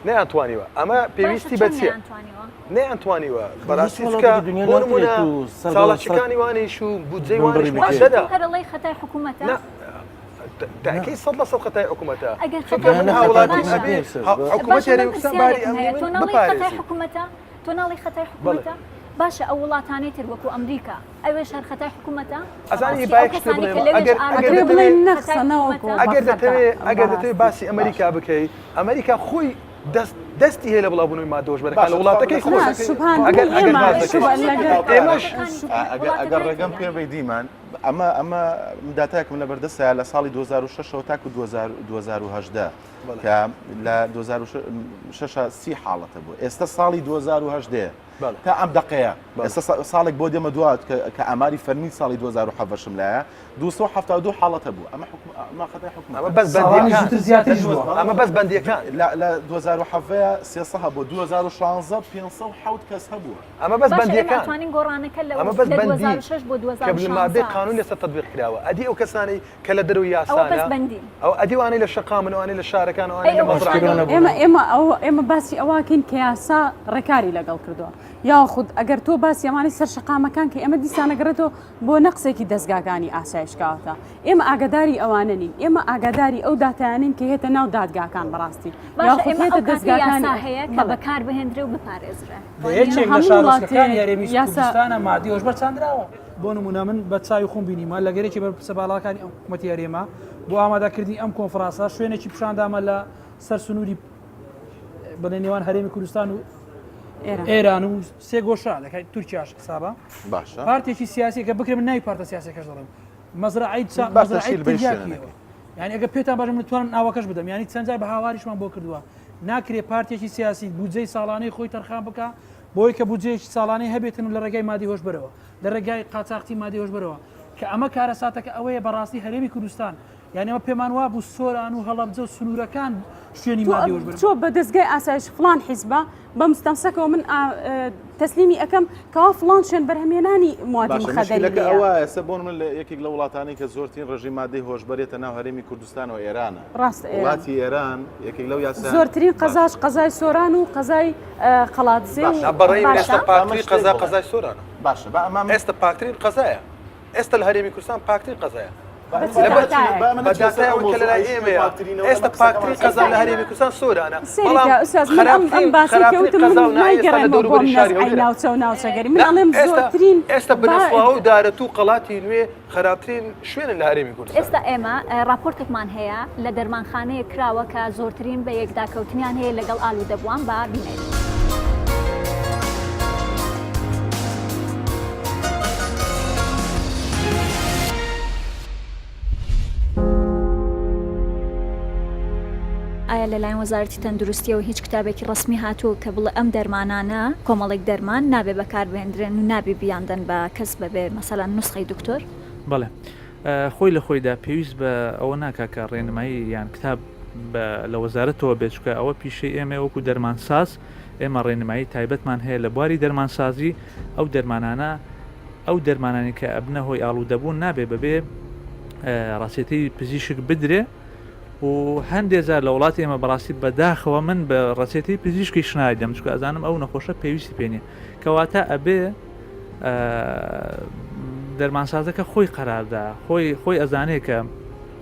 Speaker 4: نەیانتوانیوە ئەمە
Speaker 2: باشە
Speaker 4: پێویستی بە
Speaker 2: چۆن
Speaker 4: چییە
Speaker 2: نەیانتوانیوە؟
Speaker 4: نەیانتوانیوە
Speaker 5: هیچ
Speaker 4: بەڕاستی چکە
Speaker 5: وڵاتێکی دنیا
Speaker 4: بۆ
Speaker 5: ناکرێت
Speaker 4: نمونە
Speaker 5: و سەد لە سەد
Speaker 4: چالاکیەکانی وانیش و بودجەی وانیش
Speaker 5: بنبڕی بکرێت.
Speaker 2: باشە
Speaker 4: محددە
Speaker 2: تۆ هەر ئەڵێی خەتای حکوومەتە؟
Speaker 4: نا تاکەی 100% خەتای حکوومەتە
Speaker 2: ئەگەر
Speaker 4: چونکە
Speaker 2: خەتای
Speaker 4: من
Speaker 5: نا
Speaker 2: حکوومەتە
Speaker 5: خەتای
Speaker 4: هاوڵاتیم
Speaker 2: باشە
Speaker 5: حکوومەت
Speaker 4: ئەبێ
Speaker 5: نییە سەر بە
Speaker 4: حکوومەت
Speaker 2: باشە من
Speaker 4: هەرێمی کوردستان باری
Speaker 2: پرسیارێکم
Speaker 4: ئەمنی
Speaker 2: هەیە
Speaker 4: من
Speaker 2: تۆ ناڵێی خەتای
Speaker 4: بپارێزی
Speaker 2: حکوومەتە تۆ ناڵێی خەتای
Speaker 4: بەڵێ
Speaker 2: حکوومەتە باشە ئەو وڵاتانەی تر وەکو ئەمریکا ئەوێش هەر خەتای حکوومەتە
Speaker 4: ئەزانی
Speaker 2: بەڕاستی ئەو
Speaker 4: با یەک شتێ
Speaker 2: کەسانەی کە
Speaker 4: بڵێم
Speaker 2: لەوێش
Speaker 4: ئەگەر
Speaker 2: ئارەزوو
Speaker 4: ئەگەر
Speaker 7: ئەکرێ
Speaker 4: دەتەوێ
Speaker 7: بڵێین
Speaker 2: خەتای
Speaker 7: نەخسە نەوەکو
Speaker 2: حکوومەتە
Speaker 4: ئەگەر
Speaker 7: بە خەتا
Speaker 4: دەتەوێ ئەگەر دەتەوێ
Speaker 7: بەڕاستی
Speaker 4: باسی ئەمریکا بکەی ئەمریکا خۆی دەست دەستی هەیە لە بڵاوبوونەوەی مادە هۆشبەرەکان
Speaker 1: باشە
Speaker 4: لە
Speaker 1: تخوا
Speaker 4: وڵاتەکەی
Speaker 1: لەسەر
Speaker 4: خۆی
Speaker 7: نا
Speaker 1: قسەکەی
Speaker 7: سوبهان
Speaker 4: ئەگەر
Speaker 7: هی
Speaker 4: ئەگەر
Speaker 7: ئێمە
Speaker 4: باس دەکەی
Speaker 7: شوبە لەگەر
Speaker 4: ئێمەش
Speaker 1: ئەگەر ئەگەر ڕێگەم پێ بەی دیمان ئەمە ئەمە داتایەکم لەبەردەستە لە ساڵی 2006ەوە تاکو 2018
Speaker 4: بەڵێ.
Speaker 1: کە لە 2006 سی حاڵەتە بوو ئێستا ساڵی 2018
Speaker 4: بەڵێ.
Speaker 1: تا ئەم دەقەیە
Speaker 4: بەڵێ.
Speaker 1: ئێستا ساڵێک بۆ دێمە دوات کە کە ئاماری فەرمی ساڵی 2017م لایە 272 حاڵەتە بوو ئەمە حکوم ئەمە خەتای
Speaker 4: ئەمە
Speaker 1: حکومەتە
Speaker 4: بەس
Speaker 6: ساڵانی
Speaker 4: بەندیەکان
Speaker 6: زووتر زیاتریش بووە.
Speaker 4: ئەمە بەس بەندیەکان
Speaker 1: لە لە 2017 300 هەبوو 2016 507 کەس هەبووە
Speaker 4: ئەمە بەس
Speaker 2: باشە ئێمە
Speaker 4: بەندیەکان
Speaker 2: ئەتوانین گۆڕانەکە لە
Speaker 4: ئەمە بەس
Speaker 2: لە
Speaker 4: بەندی
Speaker 2: 2006 بۆ
Speaker 4: کە مادەی
Speaker 2: 2016
Speaker 4: قانون. قانون لەسەر تەتبیق کراوە ئەدی ئەو کەسانەی کە لە دەرەوەی یاسانە ئەو ئەدی ئەوانەی لە شەقامن ئەوانەی لە شارەکان ئەوانەی لە مەزرعەکان
Speaker 7: ئێمە ئێمە ئەو ئێمە باسی ئەوەکەین کە یاسا ڕێکاری لەگەڵ کردووە یاخود ئەگەر تۆ باسی ئەمانەی سەر شەقامەکان کە ئێمە دیسانەگەڕێتەوە بۆ نەقسێکی دەزگاکانی ئاسایش کەواتە ئێمە ئاگاداری ئەوانە نین ئێمە ئاگاداری ئەو داتایانین کە هێتە ناو دادگاکان بەڕاستی
Speaker 2: باشە ئێمە ئەو کاتەی یاسا هەیە کە بەکار بهێندرێ و بپارێزرێ.
Speaker 6: لە یەکێک لە شارۆچکەکانی هەرێمی کوردستانە مادی هۆشبەر چاندراوە. بۆ نموونە من بە چاوی خۆم بینیمە لە گەرێکی بەرپرسە باڵاکانی ئەم حکوومەتی هەرێمە بۆ ئامادەکردنی ئەم کۆنفرانسە شوێنێکی پیشاندامە لە سەر سنووری بڵێ نێوان هەرێمی کوردستان و ئێران و سێ گۆشە لەکای تورکیاش حسابە
Speaker 1: باشە
Speaker 6: پارتێکی سیاسی کە بکرێ من ناوی پارتە سیاسەکەش دەڵێم مەزرعەی مەزرعەی تریاکیەوە یعنی ئەگە پێتان باشە من توانم ناوەکەش بدەم یعنی چەند جار بە هاواریشمان بۆ کردووە ناکرێ پارتێکی سیاسی بودجەی ساڵانەی خۆی تەرخان بکە بۆی کە بودجەیەکی ساڵانەی هەبێتن و لە ڕێگای مادی هۆشبەرەوە لە ڕێگای قاچاخچی مادی هۆشبەرەوە کە ئەمە کارەساتەکە ئەوەیە بەڕاستی هەرێمی کوردستان یانی ئەمە پێمان وابوو سۆران و هەڵەبجە و سنوورەکان شوێنی مادی هۆشبەر
Speaker 7: تۆ بە دەزگای ئاسایش فڵان حیزبە بە مستەمسەکەوە من تەسلیمی ئەکەم کەوا فڵان شوێن بەرهەمێنانی موادی
Speaker 1: باشە
Speaker 7: مخدری
Speaker 1: مشکلەکە
Speaker 7: لێیە.
Speaker 1: ئەوە ئێستا بۆ من لە یەکێک لە وڵاتانەی کە زۆرترین ڕێژەی مادەی هۆشبەرێتە ناو هەرێمی کوردستانەوە ئێرانە
Speaker 7: ڕاستە ئێران.
Speaker 1: وڵاتی ئێران یەکێک لەو یاسا
Speaker 7: زۆرترین قەزاش قەزای سۆران و قەزای قەڵادزێ و
Speaker 4: باشە بەڕێی من
Speaker 2: باشە.
Speaker 4: ئێستا پاکترین قەزا قەزای سۆرانە
Speaker 1: باشە با ئەمە
Speaker 4: ئێستا پاکترین قەزایە ئێستا لە هەرێمی کوردستان پاکترین قەزایە
Speaker 1: بە
Speaker 4: داتای ئەوەی کە لەلای ئێمەیە ئێستا پاکترین قەزا لە هەرێمی کوردستان سۆرانە
Speaker 7: بەڵام خراپترین خراپترین قەزا و ناحیە لە دەوروبەری شاری هەولێرە ناوچە و ناوچەگەری من ئەڵێم زۆرترین
Speaker 4: ئێستا بنەسڵاوە و دارەتوو و قەڵاتی نوێ خراپترین شوێنن لە هەرێمی کوردستان.
Speaker 2: ئێستا ئێمە ڕاپۆرتێکمان هەیە لە دەرمانخانەیەک کراوە کە زۆرترین بەیەکداکەوتنیان هەیە لەگەڵ ئالوودەبووان با بینێرین. ئایا لەلایەن وەزارەتی تەندروستیەوە هیچ کتابێکی ڕەسمی هاتووە کە بڵێ ئەم دەرمانانە کۆمەڵێک دەرمان نابێ بەکاربهێندرێن و نابێ بیاندەن بە کەس بەبێ مەسەلەن نوسخەی دکتۆر؟
Speaker 10: بەڵێ خۆی لە خۆیدا پێویست بە ئەوە ناکا کە ڕێنمایی یان کتاب بە لە وەزارەتەوە بێت چونکە ئەوە پیشەی ئێمەیە وەکو دەرمانساز ئێمە ڕێنمایی تایبەتمان هەیە لە بواری دەرمانسازی ئەو دەرمانانە ئەو دەرمانانی کە ئەبنە هۆی ئاڵوودەبوون نابێ بەبێ ڕەچەتەی پزیشک بدرێ و هەندێ جار لە وڵاتی ئێمە بەڕاستی بەداخەوە من بە ڕەچەتەی پزیشکیش نایدەم چونکە ئەزانم ئەو نەخۆشە پێویستی پێ نییە کەواتە ئەبێ دەرمانسازەکە خۆی قەراردا خۆی خۆی ئەزانێ کە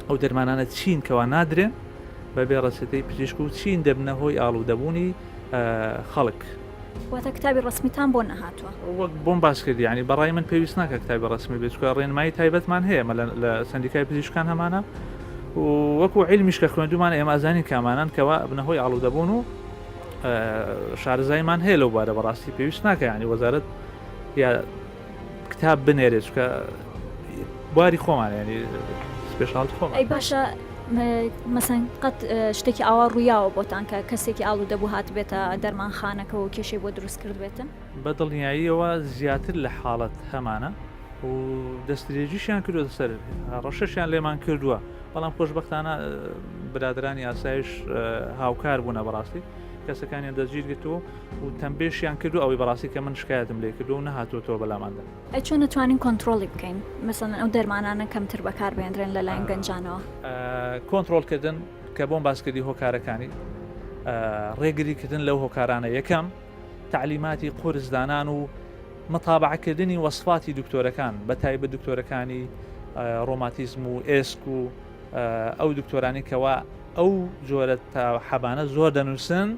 Speaker 10: ئەو دەرمانانە چین کەوا نادرێن بەبێ ڕەچەتەی پزیشک و چین دەبنە هۆی ئاڵوودەبوونی خەڵک.
Speaker 2: واتە کتابی ڕەسمیتان بۆ نەهاتووە؟
Speaker 10: وەک بۆم باس کردی یانی بەڕای من پێویست ناکە کتابی ڕەسمی بێت چونکە ڕێنمایی تایبەتمان هەیە ئێمە لە سەندیکای پزیشکان هەمانە و وەکو عیلمیش کە خوێندومانە ئێمە ئەزانین کامانەن کەوا ئەبنە هۆی ئاڵوودەبوون و شارەزاییمان هەیە لەو بارە بەڕاستی پێویست ناکە یانی وەزارەت یا کتاب بنێرێت چونکە بواری خۆمان ینی specialty خۆمان.
Speaker 2: ئەی باشە مەسەن قەت شتێکی ئاوا ڕوویاوە بۆتان کە کەسێکی ئاڵوودە بوو هاتبێتە دەرمانخانەکەەوە و کێشەی بۆ دروست کردبێتن؟
Speaker 10: بە دڵنیاییەوە زیاتر لە حاڵەت هەمانە و دەستدرێژیشیان کردووەتە سەر ڕەشەشیان لێمان کردووە بەڵام خۆشببختانە برادرانی ئاسایش هاوکار بوونە بەڕاستی کەسەکانیان دەستگیر گرتووە و تەمبێشیان کردو ئەوەی بەڕاستی کە من شکایەتم لێ کردو و نەهاتووەتەوە بەلاماندا.
Speaker 2: ئەی چۆن ئەتوانین کۆنتڕۆڵی بکەین مەسەلەن ئەو دەرمانانە کەمتر بەکاربهێندرێن لەلایەن گەنجانەوە؟
Speaker 10: کۆنتڕۆڵکردن کە بۆم باس کردی هۆکارەکانی ڕێگریکردن لەو هۆکارانە یەکەم تەعلیماتی قورس دانان و متابعەکردنی وەسفاتی دکتۆرەکان بە تایبەت دکتۆرەکانی ڕۆماتیزم و ئێسک و ئەو دکتۆرانی کەوا ئەو جۆرە حەبانە زۆر دەنووسن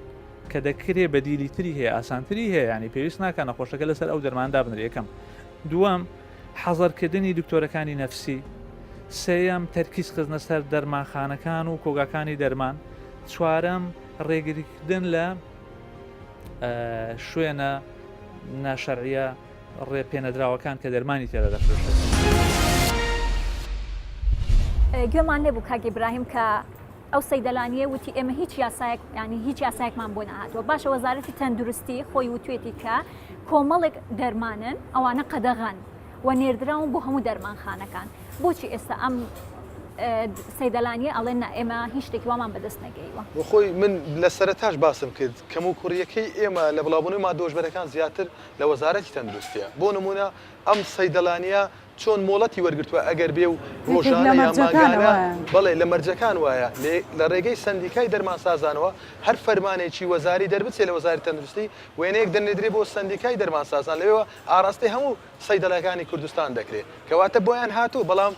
Speaker 10: کە دەکرێ بەدیلی تری هەیە ئاسانتری هەیە ینی پێویست ناکە نەخۆشەکە لەسەر ئەو دەرمان دابنرێ یەکەم دووەم حەزەرکردنی دکتۆرەکانی نەفسی سێیەم تەرکیز خستنە سەر دەرمانخانەکان و کۆگاکانی دەرمان چوارەم ڕێگریکردن لە شوێنە ناشەرعیە ڕێ پێنەدراوەکان کە دەرمانی تێدا دەفرۆشرێت.
Speaker 2: گوێمان لێ بوو کاک ئیبراهیم کە ئەو سەیدەلانیە وتی ئێمە هیچ یاسایەک ینی هیچ یاسایەکمان بۆ نەهاتووە باشە وەزارەتی تەندروستی خۆی وتوێتی کە کۆمەڵێک دەرمانن ئەوانە قەدەغەن و نێردراون بۆ هەموو دەرمانخانەکان بۆچی ئێستا ئەم. سەیدەلانیە ئەڵێن نا ئێمە هیچ شتێکی وامان بەدەست نەگەیوە.
Speaker 4: بۆ خۆی من لە سەرەتاش باسم کرد کەموکوڕییەکەی ئێمە لە بڵاوبوونەوەی ماددە هۆشبەرەکان زیاتر لە وەزارەتی تەندروستییە. بۆ نموونە ئەم سەیدەلانییە چۆن مۆڵەتی وەرگرتووە ئەگەر بێ و ڕۆژانە یان مانگانە، بەڵێ لە مەرجەکان وایە، لە ڕێگەی سەندیکای دەرمانسازانەوە هەر فەرمانێکی وەزاری دەربچێ لە وەزارەتی تەندروستی وێنەیەک دەنێدرێ بۆ سەندیکای دەرمانسازان لەوێوە ئاراستەی هەموو سەیدەلەکانی کوردستان دەکرێ کەواتە بۆیان هاتووە بەڵام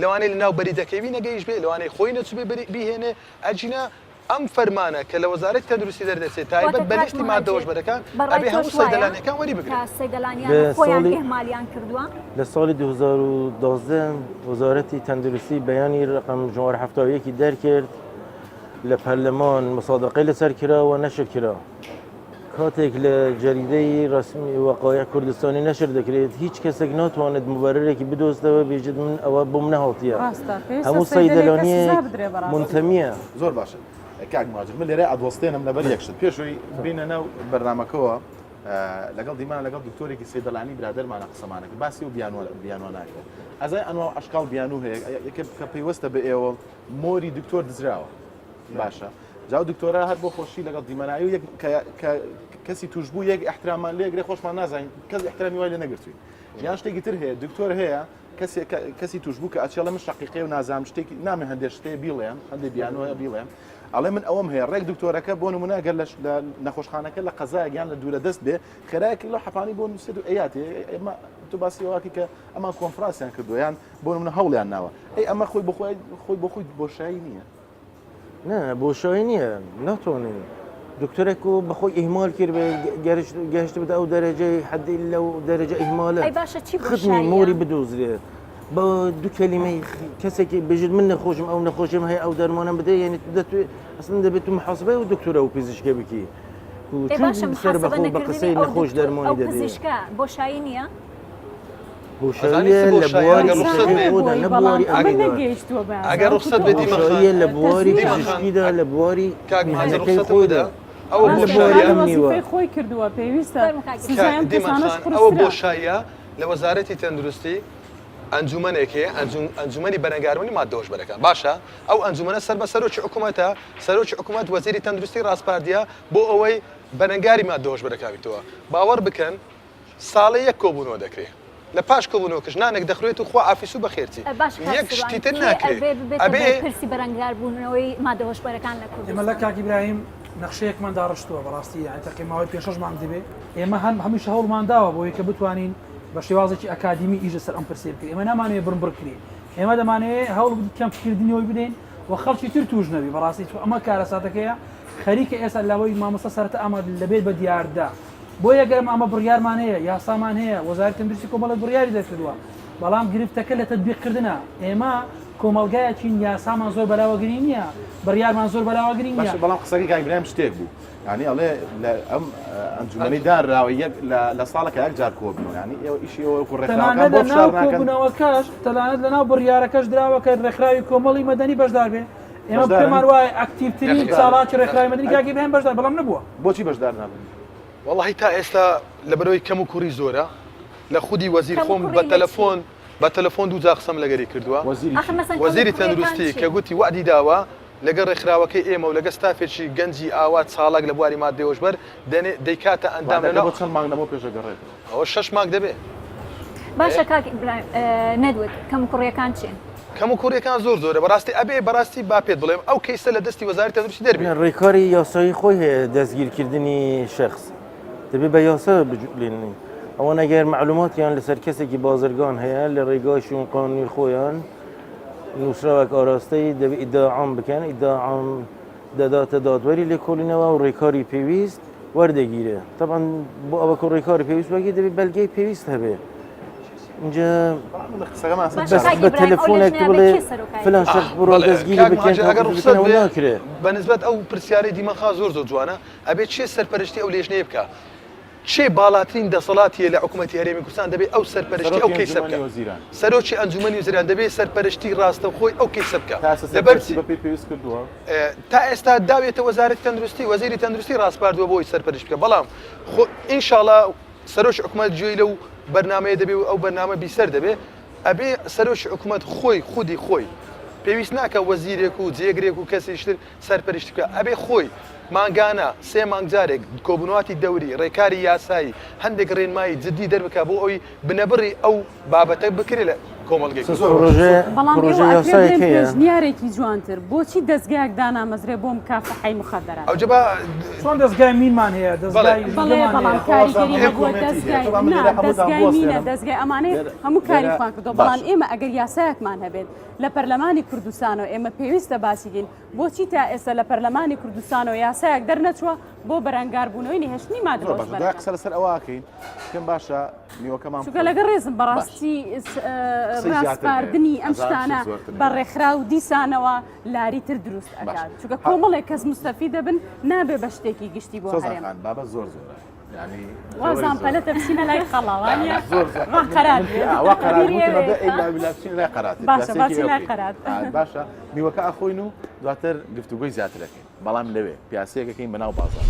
Speaker 4: لەوانەیە لەناو بەریدەکەی نەگەیشتبێ لەوانەیە خۆی نەچوبێ بیهێنێ ئەگینا ئەم فەرمانە کە لە وەزارەتی تەندروستی دەردەچێت تایبەت
Speaker 2: واتە
Speaker 4: بە
Speaker 2: کاک
Speaker 4: لیستی ماددە
Speaker 2: مهاجر
Speaker 4: هۆشبەرەکان
Speaker 2: بەڕای
Speaker 4: ئەبێ
Speaker 2: تۆش
Speaker 4: هەموو
Speaker 2: وایە
Speaker 4: سەیدەلانیەکان وەری
Speaker 2: کە
Speaker 4: بگرن.
Speaker 2: سەیدەلانیان
Speaker 5: لە
Speaker 2: خۆیان
Speaker 5: ساڵی
Speaker 2: ئیهمالیان کردووە؟
Speaker 5: لە ساڵی 2012 وەزارەتی تەندروستی بەیانی رقم ژمارە 71 ی دەرکرد لە پەرلەمان مسادقەی لەسەر کرا و نەشر کرا. کاتێک لە جەریدەی ڕەسمی وەقایع کوردستانی نەشر دەکرێت هیچ کەسێک ناتوانێت مبەررێکی بدۆزتەوە بێژێت من ئەوە بۆم نەهاتیە
Speaker 7: ڕاستە پێویستە
Speaker 5: هەموو
Speaker 7: سەیدەلێکە
Speaker 5: سەیدەلانیەک
Speaker 7: سزا بدرێ بەڕاستی.
Speaker 5: منتەمیە.
Speaker 1: زۆر باشە کاک مهاجر من لێرە ئەدوەستێنم لەبەر یەک شت پێشەوەی بینە ناو بەرنامەکەوە لەگەڵ دیمان لەگەڵ دکتۆرێکی سەیدەلانی برادەرمانە قسەمانە کرد باسی و بیانوە بیانوە ناکرێت ئەزای ئەنوا ئەشکاڵ بیانوو هەیە یەکێک کە پەیوەستە بە ئێوە مۆری دکتۆر دزراوە باشە جا ئەو دکتۆرە هەر بۆ خۆشی لەگەڵ دیمەنایی و یەک کە کەسی توشبوو یەک احترامان لێگرێ خۆشمان نازانین کەس احترامی وای لێ نەگرتوین یان شتێکی تر هەیە دکتۆر هەیە کەسێک کەسی توشبوو کە ئەچێڵە من شەقیقەی و نازانم شتێکی نامێ هەندێک شتێ بیڵێم هەندێک بیانۆیە بیڵێم ئەڵێ من ئەوەم هەیە ڕێک دکتۆرەکە بۆ نمونە گەر لە نەخۆشخانەکە لە قەزایەک یان لە دوورە دەست بێ خێرایەکی لەو حەپانی بۆ نووسێت و ئەیاتێ ئێمە تۆ باسی ئەوەکی کە ئەمان کۆنفرانسیان کردووە یان بۆ نمونە هەوڵیان ناوە ئەی ئەمە خۆی بۆ خۆی خۆی بۆ خۆی بۆشایی نییە
Speaker 5: نا بۆشایی نییە ناتوانین دکتۆرێک و بەخۆی ئیهمال کرد بێ گەشت بێت ئەو دەرەجەی حەدی لەو دەرەجە ئیهمالە
Speaker 2: ئەی باشە چی
Speaker 5: خدمی
Speaker 2: بۆشاییە؟
Speaker 5: مۆری بدۆزرێت بە دوو کەلیمەی کەسێکی بژێت من نەخۆشم ئەو نەخۆشیم هەیە ئەو دەرمانم بدە یعنی دەتوێ ئەسڵەن دەبێت تو محاسبەی ئەو دکتۆرە و پزیشکە بکی و
Speaker 2: ئێ
Speaker 5: چون
Speaker 2: باشە
Speaker 5: سەر
Speaker 2: محاسبە
Speaker 5: بەخۆ بە
Speaker 2: نەکردنی
Speaker 5: قسەی
Speaker 2: ئەو
Speaker 5: نەخۆش
Speaker 2: دکتۆر
Speaker 5: دەرمانی
Speaker 2: ئەو
Speaker 5: دەدێ
Speaker 2: پزیشکە بۆشایی نییە؟
Speaker 5: بۆشاییە لە بواری پزیشکی خۆدا نە بواری ئەمنیدا.
Speaker 4: ئەگەر ڕوخسەت بێ دیمەن خان
Speaker 5: بۆشاییە لە بواری پزیشکیدا لە بواری
Speaker 4: کاک مهاجر
Speaker 5: مهنەکەی
Speaker 4: ڕوخسەتم
Speaker 5: خۆیدا
Speaker 4: بدە ئەوە
Speaker 5: نە لە بواری
Speaker 4: بۆشاییە
Speaker 5: ئەمنیوە.
Speaker 7: خۆی کردووە پێویستە سزای
Speaker 4: کاک
Speaker 7: ئەم
Speaker 4: دیمەن
Speaker 7: کەسانەش
Speaker 4: خان ئەوە
Speaker 7: قورسترە.
Speaker 4: بۆشاییە لە وەزارەتی تەندروستی ئەنجومەنێک هەیە ئەنجومەنی بەرەنگاربوونی ماددە هۆشبەرەکان باشە ئەو ئەنجومەنە سەر بە سەرۆکی حکوومەتە سەرۆکی حکوومەت وەزیری تەندروستی ڕاسپاردیە بۆ ئەوەی بەرەنگاری ماددە هۆشبەرەکان بیتەوە باوەڕ بکەن ساڵێ یەک کۆبوونەوە دەکرێ لە پاش کۆبوونەوەکەش نانێک دەخورێت و خوا ئافیس و بەخێرچی
Speaker 2: باش کاک
Speaker 4: یەک
Speaker 2: سروان
Speaker 4: شتی تر
Speaker 2: کێ
Speaker 4: ناکرێ
Speaker 2: ئەبێ ببێتە
Speaker 4: ئەبێ
Speaker 2: بەرپرسی بەرەنگاربوونەوەی مادە هۆشبەرەکان لە
Speaker 6: ئێمە لە
Speaker 2: کوردستان؟
Speaker 6: کاک ئیبراهیم نەخشەیەکمان داڕشتووە بەڕاستی یانی تەقی ماوەی پێ شەش مانگ دەبێ ئێمە هەم هەمیشە هەوڵمان داوە بۆی کە بتوانین بە شێوازێکی ئەکادیمی ئیش لەسەر ئەم پرسەیە بکەین ئێمە نامانەوێ بڕبڕ کرێ ئێمە دەمانەوێ هەوڵ بدەین کەمکردنەوەی بدەین و خەڵکی تر توش نەبی بەڕاستی چون ئەمە کارەساتەکەیە خەریکە ئێستا لەوەی مامۆستا سەرەتا ئەمە لەبێت بە دیاردە بۆیە گەر ئەمە بڕیارمان هەیە، یاسامان هەیە، وەزارەتی تەندروستی کۆمەڵێک بڕیاری دەرکردووە، بەڵام گرفتەکە لە تەتبیقکردنە. ئێمە کۆمەڵگایەکین یاسامان زۆر بەلاوە گرینگ نییە، بڕیارمان زۆر بەلاوە گرینگ نییە.
Speaker 1: باشە بەڵام قسەکەی کاک ئیبراهیم شتێک بوو یانی ئەڵێ لە ئەم ئەنجومەنەی دانراوە یەک لە ساڵەکە یەک جار کۆبنەوە یانی ئێوە ئیشی ئێوە وەکو ڕێکخراوەکان
Speaker 6: تەنانەت
Speaker 1: بۆ
Speaker 6: لە
Speaker 1: فشار
Speaker 6: ناو
Speaker 1: ناکەن؟
Speaker 6: کۆبوونەوەکەش تەنانەت لە ناو بڕیارەکەش دراوە کە ڕێکخراوی کۆمەڵی مەدەنی بەشدار بێ. ئێمە
Speaker 1: بەشدارن؟
Speaker 6: پێمان وایە ئەکتیڤترین
Speaker 1: نەخێر.
Speaker 6: چالاکی ڕێکخراوی مەدەنی کاک ئیبراهیم بەشدار بەڵام نەبووە.
Speaker 1: بۆچی بەشدار نابن؟
Speaker 4: وەڵاهی تا ئێستا لەبەرئەوەی کەم و کوڕی زۆرە لە خودی وەزیر خۆم
Speaker 2: کەموکوڕی
Speaker 4: بە
Speaker 2: لە چی؟
Speaker 4: تەلەفۆن بە تەلەفۆن دووجار قسەم لەگەری کردووە
Speaker 1: وەزیری
Speaker 2: ئاخر
Speaker 1: چی؟
Speaker 2: مەسەن
Speaker 4: وەزیری
Speaker 2: کەموکوڕیەکان
Speaker 4: تەندروستی کە
Speaker 2: چین؟
Speaker 4: گوتی وەعدی داوە لەگەڵ ڕێکخراوەکەی ئێمە و لەگەڵ ستافێکی گەنجی ئاوا چاڵاک لە بواری ماددەی هۆشبەر دەنێ دەیکاتە ئەندام
Speaker 1: وەعدەکە
Speaker 4: لەناو
Speaker 1: بۆ چەند مانگ لەمەو پێش ئەگەڕێتەوە؟
Speaker 4: ئەوە شەش مانگ دەبێ.
Speaker 2: باشە کاک ئیبراهیم نەدوت کەموکوڕیەکان چین؟
Speaker 4: کەموکوڕیەکان زۆر زۆرە بەڕاستی ئەبێ بەڕاستی با پێت بڵێم ئەو کەیسە لە دەستی وەزارەتی تەندروستی دەربێ.
Speaker 5: ڕێکاری یاسایی خۆی هەیە دەستگیرکردنی شەخس دەبێ بە یاسا بجولێنی ئەوان ئەگەر مەعلوماتیان لەسەر کەسێکی بازرگان هەیە لە ڕێگای شوون قانونی خۆیان نووسراوەک ئاراستەی دەبێ ئیدعا عام بکەن ئیدعا عام دەداتە دادوەری لێکۆڵینەوە و ڕێکاری پێویست وەردەگیرێ تەبعەن بۆ ئەوە کە ڕێکاری پێویست وەرگیرێ دەبێ بەلگەی پێویست هەبێ اینجا بەس بە تەلەفۆنێک بڵێ فلان شخص بڕۆ دەستگیری بکەن
Speaker 4: ئەگەر
Speaker 5: بکەن
Speaker 4: ڕوخسەت
Speaker 5: ئەوە
Speaker 4: بێ
Speaker 5: ناکرێ
Speaker 4: بە نسبەت ئەو پرسیارەی دیمەن خان زۆر زۆر جوانە ئەبێ کێ سەرپەرشتی ئەو لێژنەیە بکا کێ باڵاترین دەسەڵاتی هەیە لە حکوومەتی هەرێمی کوردستان دەبێ ئەو سەرپەرشتی ئەو
Speaker 1: سەرۆکی
Speaker 4: کەیسە
Speaker 1: ئەنجومەنی
Speaker 4: بکا
Speaker 1: وەزیران.
Speaker 4: سەرۆکی ئەنجومەنی وەزیران دەبێ سەرپەرشتی ڕاستەوخۆی ئەو کەیسە بکا
Speaker 1: تا ئێستا
Speaker 4: لەبەر
Speaker 1: سەرپەرشتی
Speaker 4: چی
Speaker 1: بەپێی پێویست کردووە؟
Speaker 4: تا ئێستا داویەتە وەزارەتی تەندروستی وەزیری تەندروستی ڕاسپاردووە بۆی سەرپەرشت بکە بەڵام خۆ ئینشاڵا سەرۆکی حکومەت گوێی لەو بەرنامەیە دەبێ و ئەو بەرنامە بیسەر دەبێ ئەبێ سەرۆکی حکومەت خۆی خودی خۆی. پێویست ناکە وەزیرێک و جێگرێک و کەسیش تر سەرپەرشتی بکا، ئەبێ خۆی مانگانە سێ مانگ جارێک کۆبوونەواتی دەوری، ڕێکاری یاسایی، هەندێک ڕێنمایی جدی دەربکا بۆ ئەوەی بنەبڕی ئەو بابەتە بکرێ لە کۆمەڵگەی کوردستان.
Speaker 7: بەڵام ئێوە ئەکرێ بڵێن پێشنیارێکی جوانتر، بۆچی دەزگایەک دانامەزرێ بۆ مکافەحەی موخەدەرات؟
Speaker 4: ئەوجە با
Speaker 6: چۆن دەزگای مینمان هەیە، دەزگای
Speaker 7: بەڵێ بەڵام کاریگەری هەبووە دەزگای نا دەزگای مینە دەزگای ئەمانەی هەموو کاری خۆیان کردووە، بەڵام ئێمە ئەگەر یاسایەکمان هەبێت لە پەرلەمانی کوردستانەوە ئێمە پێویستە باسی کەین بۆچی تا ئێستا لە پەرلەمانی کوردستانەوە یاسایەک دەرنەچووە بۆ بەرەنگاربوونەوەی نەهێشتنی مادە
Speaker 1: زۆر باشە دوای قسە لەسەر ئەوە ئەکەین پێم باشە میوەکەمان
Speaker 7: چونکە لەگەڵ ڕێزم بەڕاستی ڕاسپاردنی ئەم شتانە بە ڕێکخراو دیسانەوە لاری تر دروست ئەکات چونکە کۆمەڵێک کەس مستەفی دەبن نابێ بە شتێکی گشتی بۆ هەرێم
Speaker 1: بابە زۆر زۆرە
Speaker 7: وازان پەلەتە بچینە لای خەڵاوانە
Speaker 1: باشە میوەکە ئەخۆین و دواتر گفتوگۆی زیاتر دەکەین بەڵام لەوێ پیاسەیەکەکەین بەناو بازار.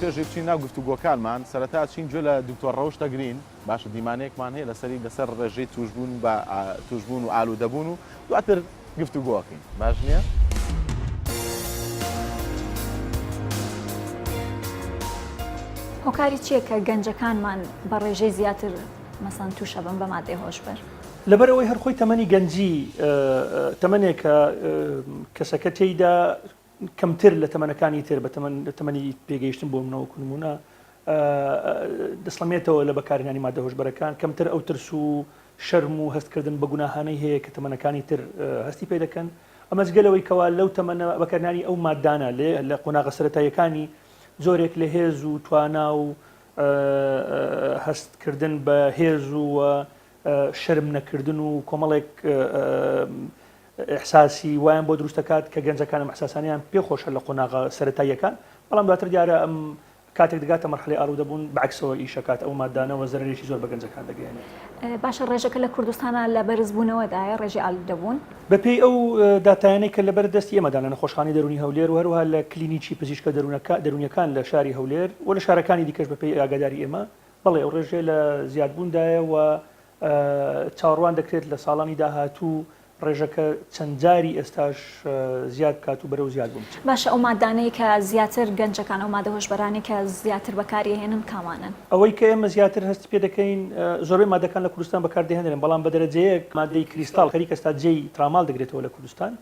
Speaker 1: پێش بچین ناو گفتوگۆکانمان سەرەتا چین گوێ لە دکتۆر ڕەوش دەگرین باشە دیمانەیەکمان هەیە لەسەری لەسەر ڕێژەی توشبوون بە توشبوون و ئالوودەبوون و دواتر گفتوگۆ ئەکەین باش نییە؟
Speaker 2: هۆکاری چییە کە گەنجەکانمان بە ڕێژەی زیاتر مەسەن تووشەبن بە مادەی هۆشبەر؟
Speaker 11: لەبەر ئەوەی هەر خۆی تەمەنی گەنجی تەمەنێکە کەسەکە تێیدا کەمتر لە تەمەنەکانی تر بە تەمەنی پێگەیشتن بۆ منەوە نمونە دەسڵەمێتەوە لە بەکارهێنانی مادە هۆشبەرەکان کەمتر ئەو ترس و شەرم و هەستکردن بە گوناهانەی هەیە کە تەمەنەکانی تر هەستی پێ دەکەن ئەمە جگە لەوەی کەوا لەو تەمەنە بەکارهێنانی ئەو مادانە لە قۆناغە سەرەتاییەکانی جۆرێک لە هێز و توانا و هەستکردن بە هێز و شەرم نەکردن و کۆمەڵێک ئیحساسی وایان بۆ دروست دەکات کە گەنجەکان ئەم ئیحساسانەیان پێ خۆشە لە قۆناغە سەرەتاییەکان، بەڵام دواتر دیارە ئەم کاتێک دەگاتە مەرحەلەی ئالوودەبوون بە عەکسەوە ئیش ئەکات ئەو ماددانە و زەرەرێکی زۆر بە گەنجەکان دەگەیەنێت.
Speaker 2: باشە ڕێژەکە لە کوردستانا لە بەرزبوونەوەدایە ڕێژەی ئالوودەبوون؟
Speaker 11: بە پێی ئەو داتایانەی کە لەبەر دەستی ئێمەدان لە نەخۆشخانەی دەروونی هەولێر و هەروەها لە کلینیکی پزیشکە دەروونیەکان لە شاری هەولێر و لە شارەکانی دیکەش بە پێی ئاگاداری ئێمە بەڵێ ئەو ڕێژەیە لە زیادبووندایە و چاوەڕوان دەکرێت لە ساڵانی داهاتوو ڕێژەکە چەند جاری ئێستاش زیاد بکات و بەرەو زیادبوون بچێت.
Speaker 2: باشە ئەو مادانەی کە زیاتر گەنجەکان ئەو مادە هۆشبەرانەی کە زیاتر بەکاری ئەهێنن کامانەن؟
Speaker 11: ئەوەی کە ئێمە زیاتر هەستی پێ دەکەین زۆربەی مادەکان لە کوردستان بەکار دەهێنرێن بەڵام بە دەرەجەیەک مادەی کریستاڵ خەریکە ئێستا جێی ترامال دەگرێتەوە لە کوردستان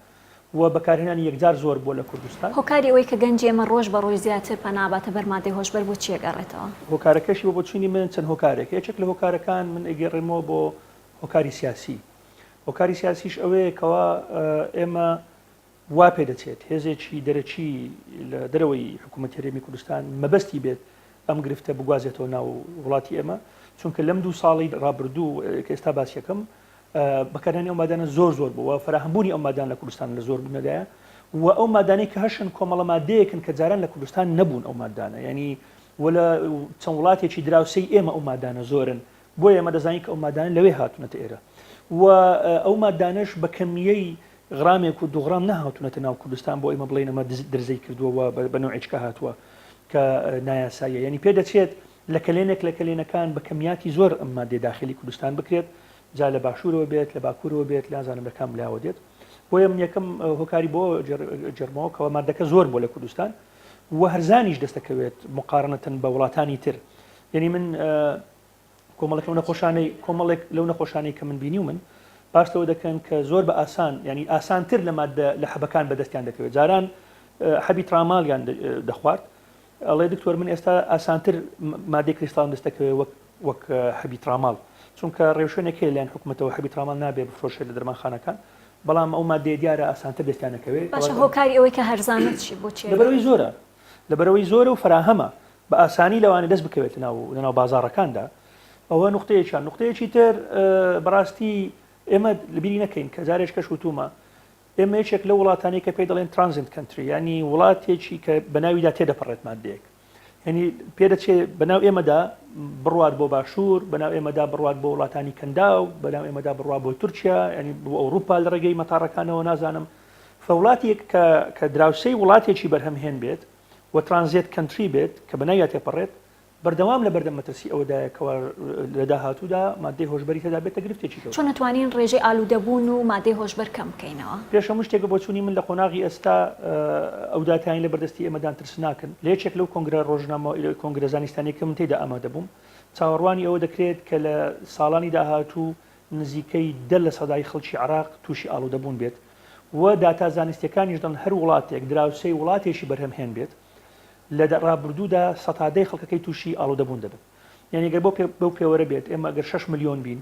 Speaker 11: و بەکارهێنانی یەکجار زۆر بووە لە کوردستان.
Speaker 2: هۆکاری ئەوەی کە گەنجی ئێمە ڕۆژ بە ڕۆژ زیاتر پەنا ئەباتە بەر مادەی هۆشبەر بۆ چی ئەگەڕێتەوە؟
Speaker 11: هۆکارەکەشی بە بۆچوونی من چەند هۆکارێکە یەکێک لە هۆکارەکان من ئەیگەڕێنمەوە بۆ هۆکاری سیاسی هۆکاری سیاسیش ئەوەیە کەوا ئێمە وا پێدەچێت هێزێکی دەرەکی لە دەرەوەی حکوومەت هەرێمی کوردستان مەبەستی بێت ئەم گرفتە بگوازێتەوە ناو وڵاتی ئێمە چونکە لەم دوو ساڵی ڕابردوو کە ئێستا باسیەکەم بەکارهێنانی ئەو مادانە زۆر زۆر بووە فراهمبوونی ئەو مادان لە کوردستان لە زۆر بوونەدایە و ئەو مادانەی کە هەشن کۆمەڵە مادەیەکن کە جاران لە کوردستان نەبوون ئەو مادانە ینی و لە چەند وڵاتێکی دراوسێی ئێمە ئەو مادانە زۆرن بۆیە ئێمە دەزانین کە ئەو مادانە لەوێ هاتوونەتە ئێرە و ئەو مادانەش بە کەمیەی غرامێک و دوغرام نەهاتوونەتە ناو کوردستان بۆ ئێمە بڵێین ئەمە درزەی کردووە و بە نەوعێکە هاتووە کە نایاساییە یعنی پێدەچێت لە کەلێنێک لە کەلێنەکان بە کەمیاتی زۆر ئەم مادەیە داخلی کوردستان بکرێت جا لە باشوورەوە بێت لە باکوورەوە بێت نازانم لە کام لاوە دێت بۆیە من یەکەم هۆکاری بۆ جێرمەوە کەەوە مادەکە زۆر بۆ لە کوردستان و هەرزانیش دەستەکەوێت مقارنەتەن بە وڵاتانی تر یعنی من کۆمەڵێک لەو نەخۆشانەی کۆمەڵێک لەو نەخۆشانەی کە من بینیومن باس لەوە دەکەن کە زۆر بە ئاسان ینی ئاسانتر لە مادە لە حەبەکان بەدەستیان دەکەوێت جاران حەبی ترامالیان دەخوارد ئەڵێ دکتۆر من ئێستا ئاسانتر مادەی کریستاڵم دەست دەکەوێت وەک وەک حەبی تراماڵ چونکە ڕێوشوێنێک هەیە لەلایەن حکومەتەوە حەبی تراماڵ نابێ بفرۆشێت لە دەرمانخانەکان بەڵام ئەو مادەیە دیارە ئاسانتر دەستیان دەکەوێت
Speaker 2: باشە هۆکاری ئەوەی کە هەرزانە چی بۆ چیە؟
Speaker 11: لەبەرئەوەی زۆرە لەبەرئەوەی زۆرە و فەراهەمە بە ئاسانی لەوانەیە دەست بکەوێت لەناو لەناو بازاڕەکاندا ئەوە نوختەیەکیان نوختەیەکی تر بەڕاستی ئێمە لەبیری نەکەین کە جارێک کەش وتومە ئێمە یەکێک لەو وڵاتانەی کە پێی دەڵێن transit country یانی وڵاتێکی کە بە ناویدا تێدەپەڕێت مادەیەک یعنی پێدەچێ بەناو ئێمەدا بڕوات بۆ باشوور بەناو ئێمەدا بڕوات بۆ وڵاتانی کەنداو بەناو ئێمەدا بڕوا بۆ تورکیا ینی بۆ ئەوروپا لە ڕێگەی مەتاڕەکانەوە نازانم فوڵاتێک کە کە دراوسەی وڵاتێکی بەرهەمهێن بێت و transit country بێت کە بەناویا تێپەڕێت. بەردەوام لە بەردەم مەترسی ئەوەدایە کەوا لە داهاتوودا ماددەی هۆشبەری تێدا بێتە گرفتێکی گەورە.
Speaker 2: چۆن ئەتوانین ڕێژەی ئالوودەبوون و ماددەی هۆشبەر کەم بکەینەوە؟
Speaker 11: پێش هەموو شتێک بە بۆچوونی من لە قۆناغی ئێستا ئەو داتایەی لە بەردەستی ئێمەدان ترسناکن. لە یەکێک لەو کۆنگرە ڕۆژنامە کۆنگرە زانستانیە کە من تێیدا ئامادە بووم چاوەڕوانی ئەوە دەکرێت کە لە ساڵانی داهاتوو نزیکەی دە لە سەدای خەڵکی عێراق تووشی ئاڵوودەبوون بێت و داتا زانستیەکانیش دەڵێن هەر وڵاتێک دراوسێی وڵاتێکی بەرهەمهێن بێت لە ڕابردوودا سەتا دەی خەڵکەکەی تووشی ئاڵوودەبوون دەبن. یانی گەر بەو پێوەرە بێت ئێمە گەر شەش ملیۆن بین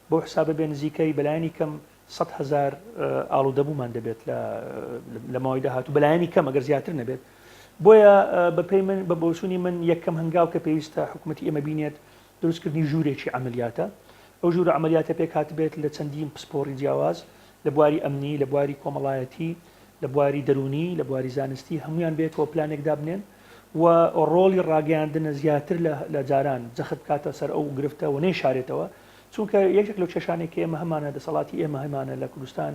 Speaker 11: بەو حسابە بێ نزیکەی بەلایەنی کەم 100 هەزار ئاڵوودەبوومان دەبێت لە ماوەی داهاتوو بەلایەنی کەم ئەگەر زیاتر نەبێت. بۆیە بەپێی من بە بۆچوونی من یەکەم هەنگاو کە پێویستە حکوومەتی ئێمە بینێت دروستکردنی ژوورێکی عەمەلیاتە. ئەو ژوورە عەمەلیاتە پێکهاتبێت لە چەندین پسپۆڕی جیاواز لە بواری ئەمنی، لە بواری کۆمەڵایەتی، لە بواری دەروونی، لە بواری زانستی هەموویان بەیەکەوە پلانێک دابنێن و ڕۆڵی ڕاگەیاندنە زیاتر لە جاران جەخت بکاتە سەر ئەو گرفتە و نەیشارێتەوە چونکە یەکێک لەو کێشانەی کە ئێمە هەمانە دەسەڵاتی ئێمە هەمانە لە کوردستان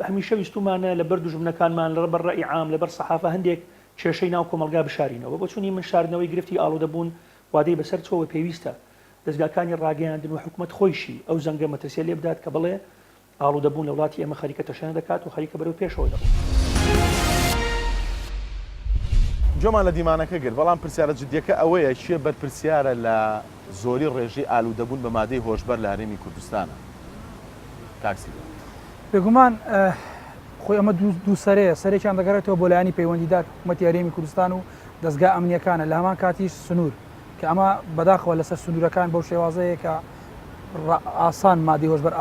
Speaker 11: هەمیشە ویستومانە لەبەر دوژمنەکانمان لەبەر ڕەئی عام لەبەر سەحافە هەندێک کێشەی ناو کۆمەڵگا بشارینەوە بۆچوونی من شاردنەوەی گرفتی ئاڵودەبوون وادەی بەسەر چۆوە پێویستە دەزگاکانی ڕاگەیاندن و حکومەت خۆیشی ئەو زەنگە مەترسیە لێبدات کە بڵێ ئاڵودەبوون لە وڵاتی ئێمە خەریکە تەشەنە دەکات و خەریکە بەرەو پێشەوە دەڕوات.
Speaker 1: گوێمان لە دیمانەکە گرت، بەڵام پرسیارە جدییەکە ئەوەیە کێ بەرپرسیارە لە زۆری ڕێژەی ئالوودەبوون بە مادەی هۆشبەر لە هەرێمی کوردستانا؟ کاک سیروان.
Speaker 6: بێگومان خۆی ئەمە دوو سەرەیە، سەرێکیان دەگەڕێتەوە بۆ لایەنی پەیوەندیدار کە حکومەتی هەرێمی کوردستان و دەزگا ئەمنییەکانە، لە هەمان کاتیش سنوور، کە ئەمە بەداخەوە لەسەر سنوورەکان بەو شێوازەیە کە ئاسان مادەی هۆشبەر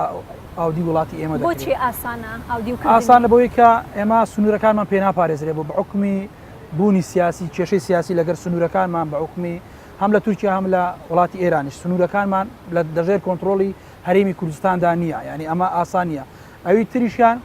Speaker 6: ئاودیوی وڵاتی ئێمە دەکرێت.
Speaker 2: بۆچی ئاسانە ئاودیوکردنی؟
Speaker 6: ئاسانە بەوەی کە ئێمە سنوورەکانمان پێ ناپارێزرێ بۆ بەحوکمی بوونی سیاسی، کێشەی سیاسی لەگەر سنوورەکانمان بەحوکمی هەم لە تورکیا هەم لە وڵاتی ئێرانیش سنوورەکانمان لە دەژێر کۆنتڕۆڵی هەرێمی کوردستاندا نییە یانی ئەمە ئاسان نییە ئەوی تریشیان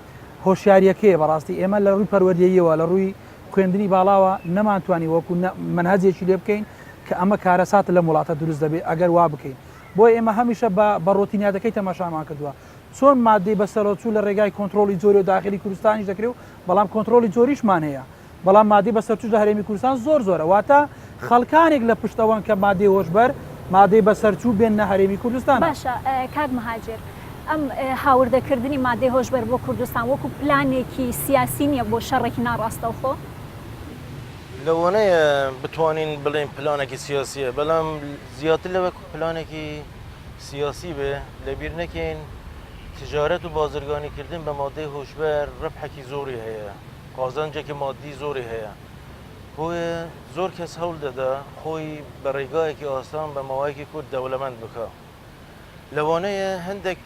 Speaker 6: هۆشیاریەکەیە بەڕاستی ئێمە لە ڕووی پەروەردەییەوە لە ڕووی خوێندنی باڵاوە نەمانتوانی وەکو مەنهەجێکی لێ بکەین کە ئەمە کارەسات لەم وڵاتە دروست دەبێت ئەگەر وا بکەین بۆیە ئێمە هەمیشە بە بە ڕۆتینیاتەکەی تەماشامان کردووە چۆن مادەی بەسەرۆچوو لە ڕێگای کۆنترۆڵی جۆری و داخلی کوردستانیش دەکرێ و بەڵام کۆنترۆڵی جۆریشمان هەیە بەڵام مادەی بەسەرچووش لە هەرێمی کوردستان زۆر زۆرە واتە خەڵکانێک لە پشت ئەوەن کە مادەی هۆشبەر مادەی بەسەرچوو بێننە هەرێمی کوردستان.
Speaker 2: باشە کاک مهاجر ئەم هاوردەکردنی مادەی هۆشبەر بۆ کوردستان وەکو پلانێکی سیاسی نیە بۆ شەڕێکی ناڕاستەوخۆ؟
Speaker 5: لەوانەیە بتوانین بڵێین پلانێکی سیاسیە بەڵام زیاتر لەوە پلانێکی سیاسی بێ لەبیر نەکەین تجارەت و بازرگانی کردن بە مادەی هۆشبەر ڕبحێکی زۆری هەیە قازانجێکی مادی زۆری هەیە بۆیە زۆر کەس هەوڵ دەدا خۆی بە ڕێگایەکی ئاسان بە ماوەیەکی کورت دەوڵەمەند بکا لەوانەیە هەندێک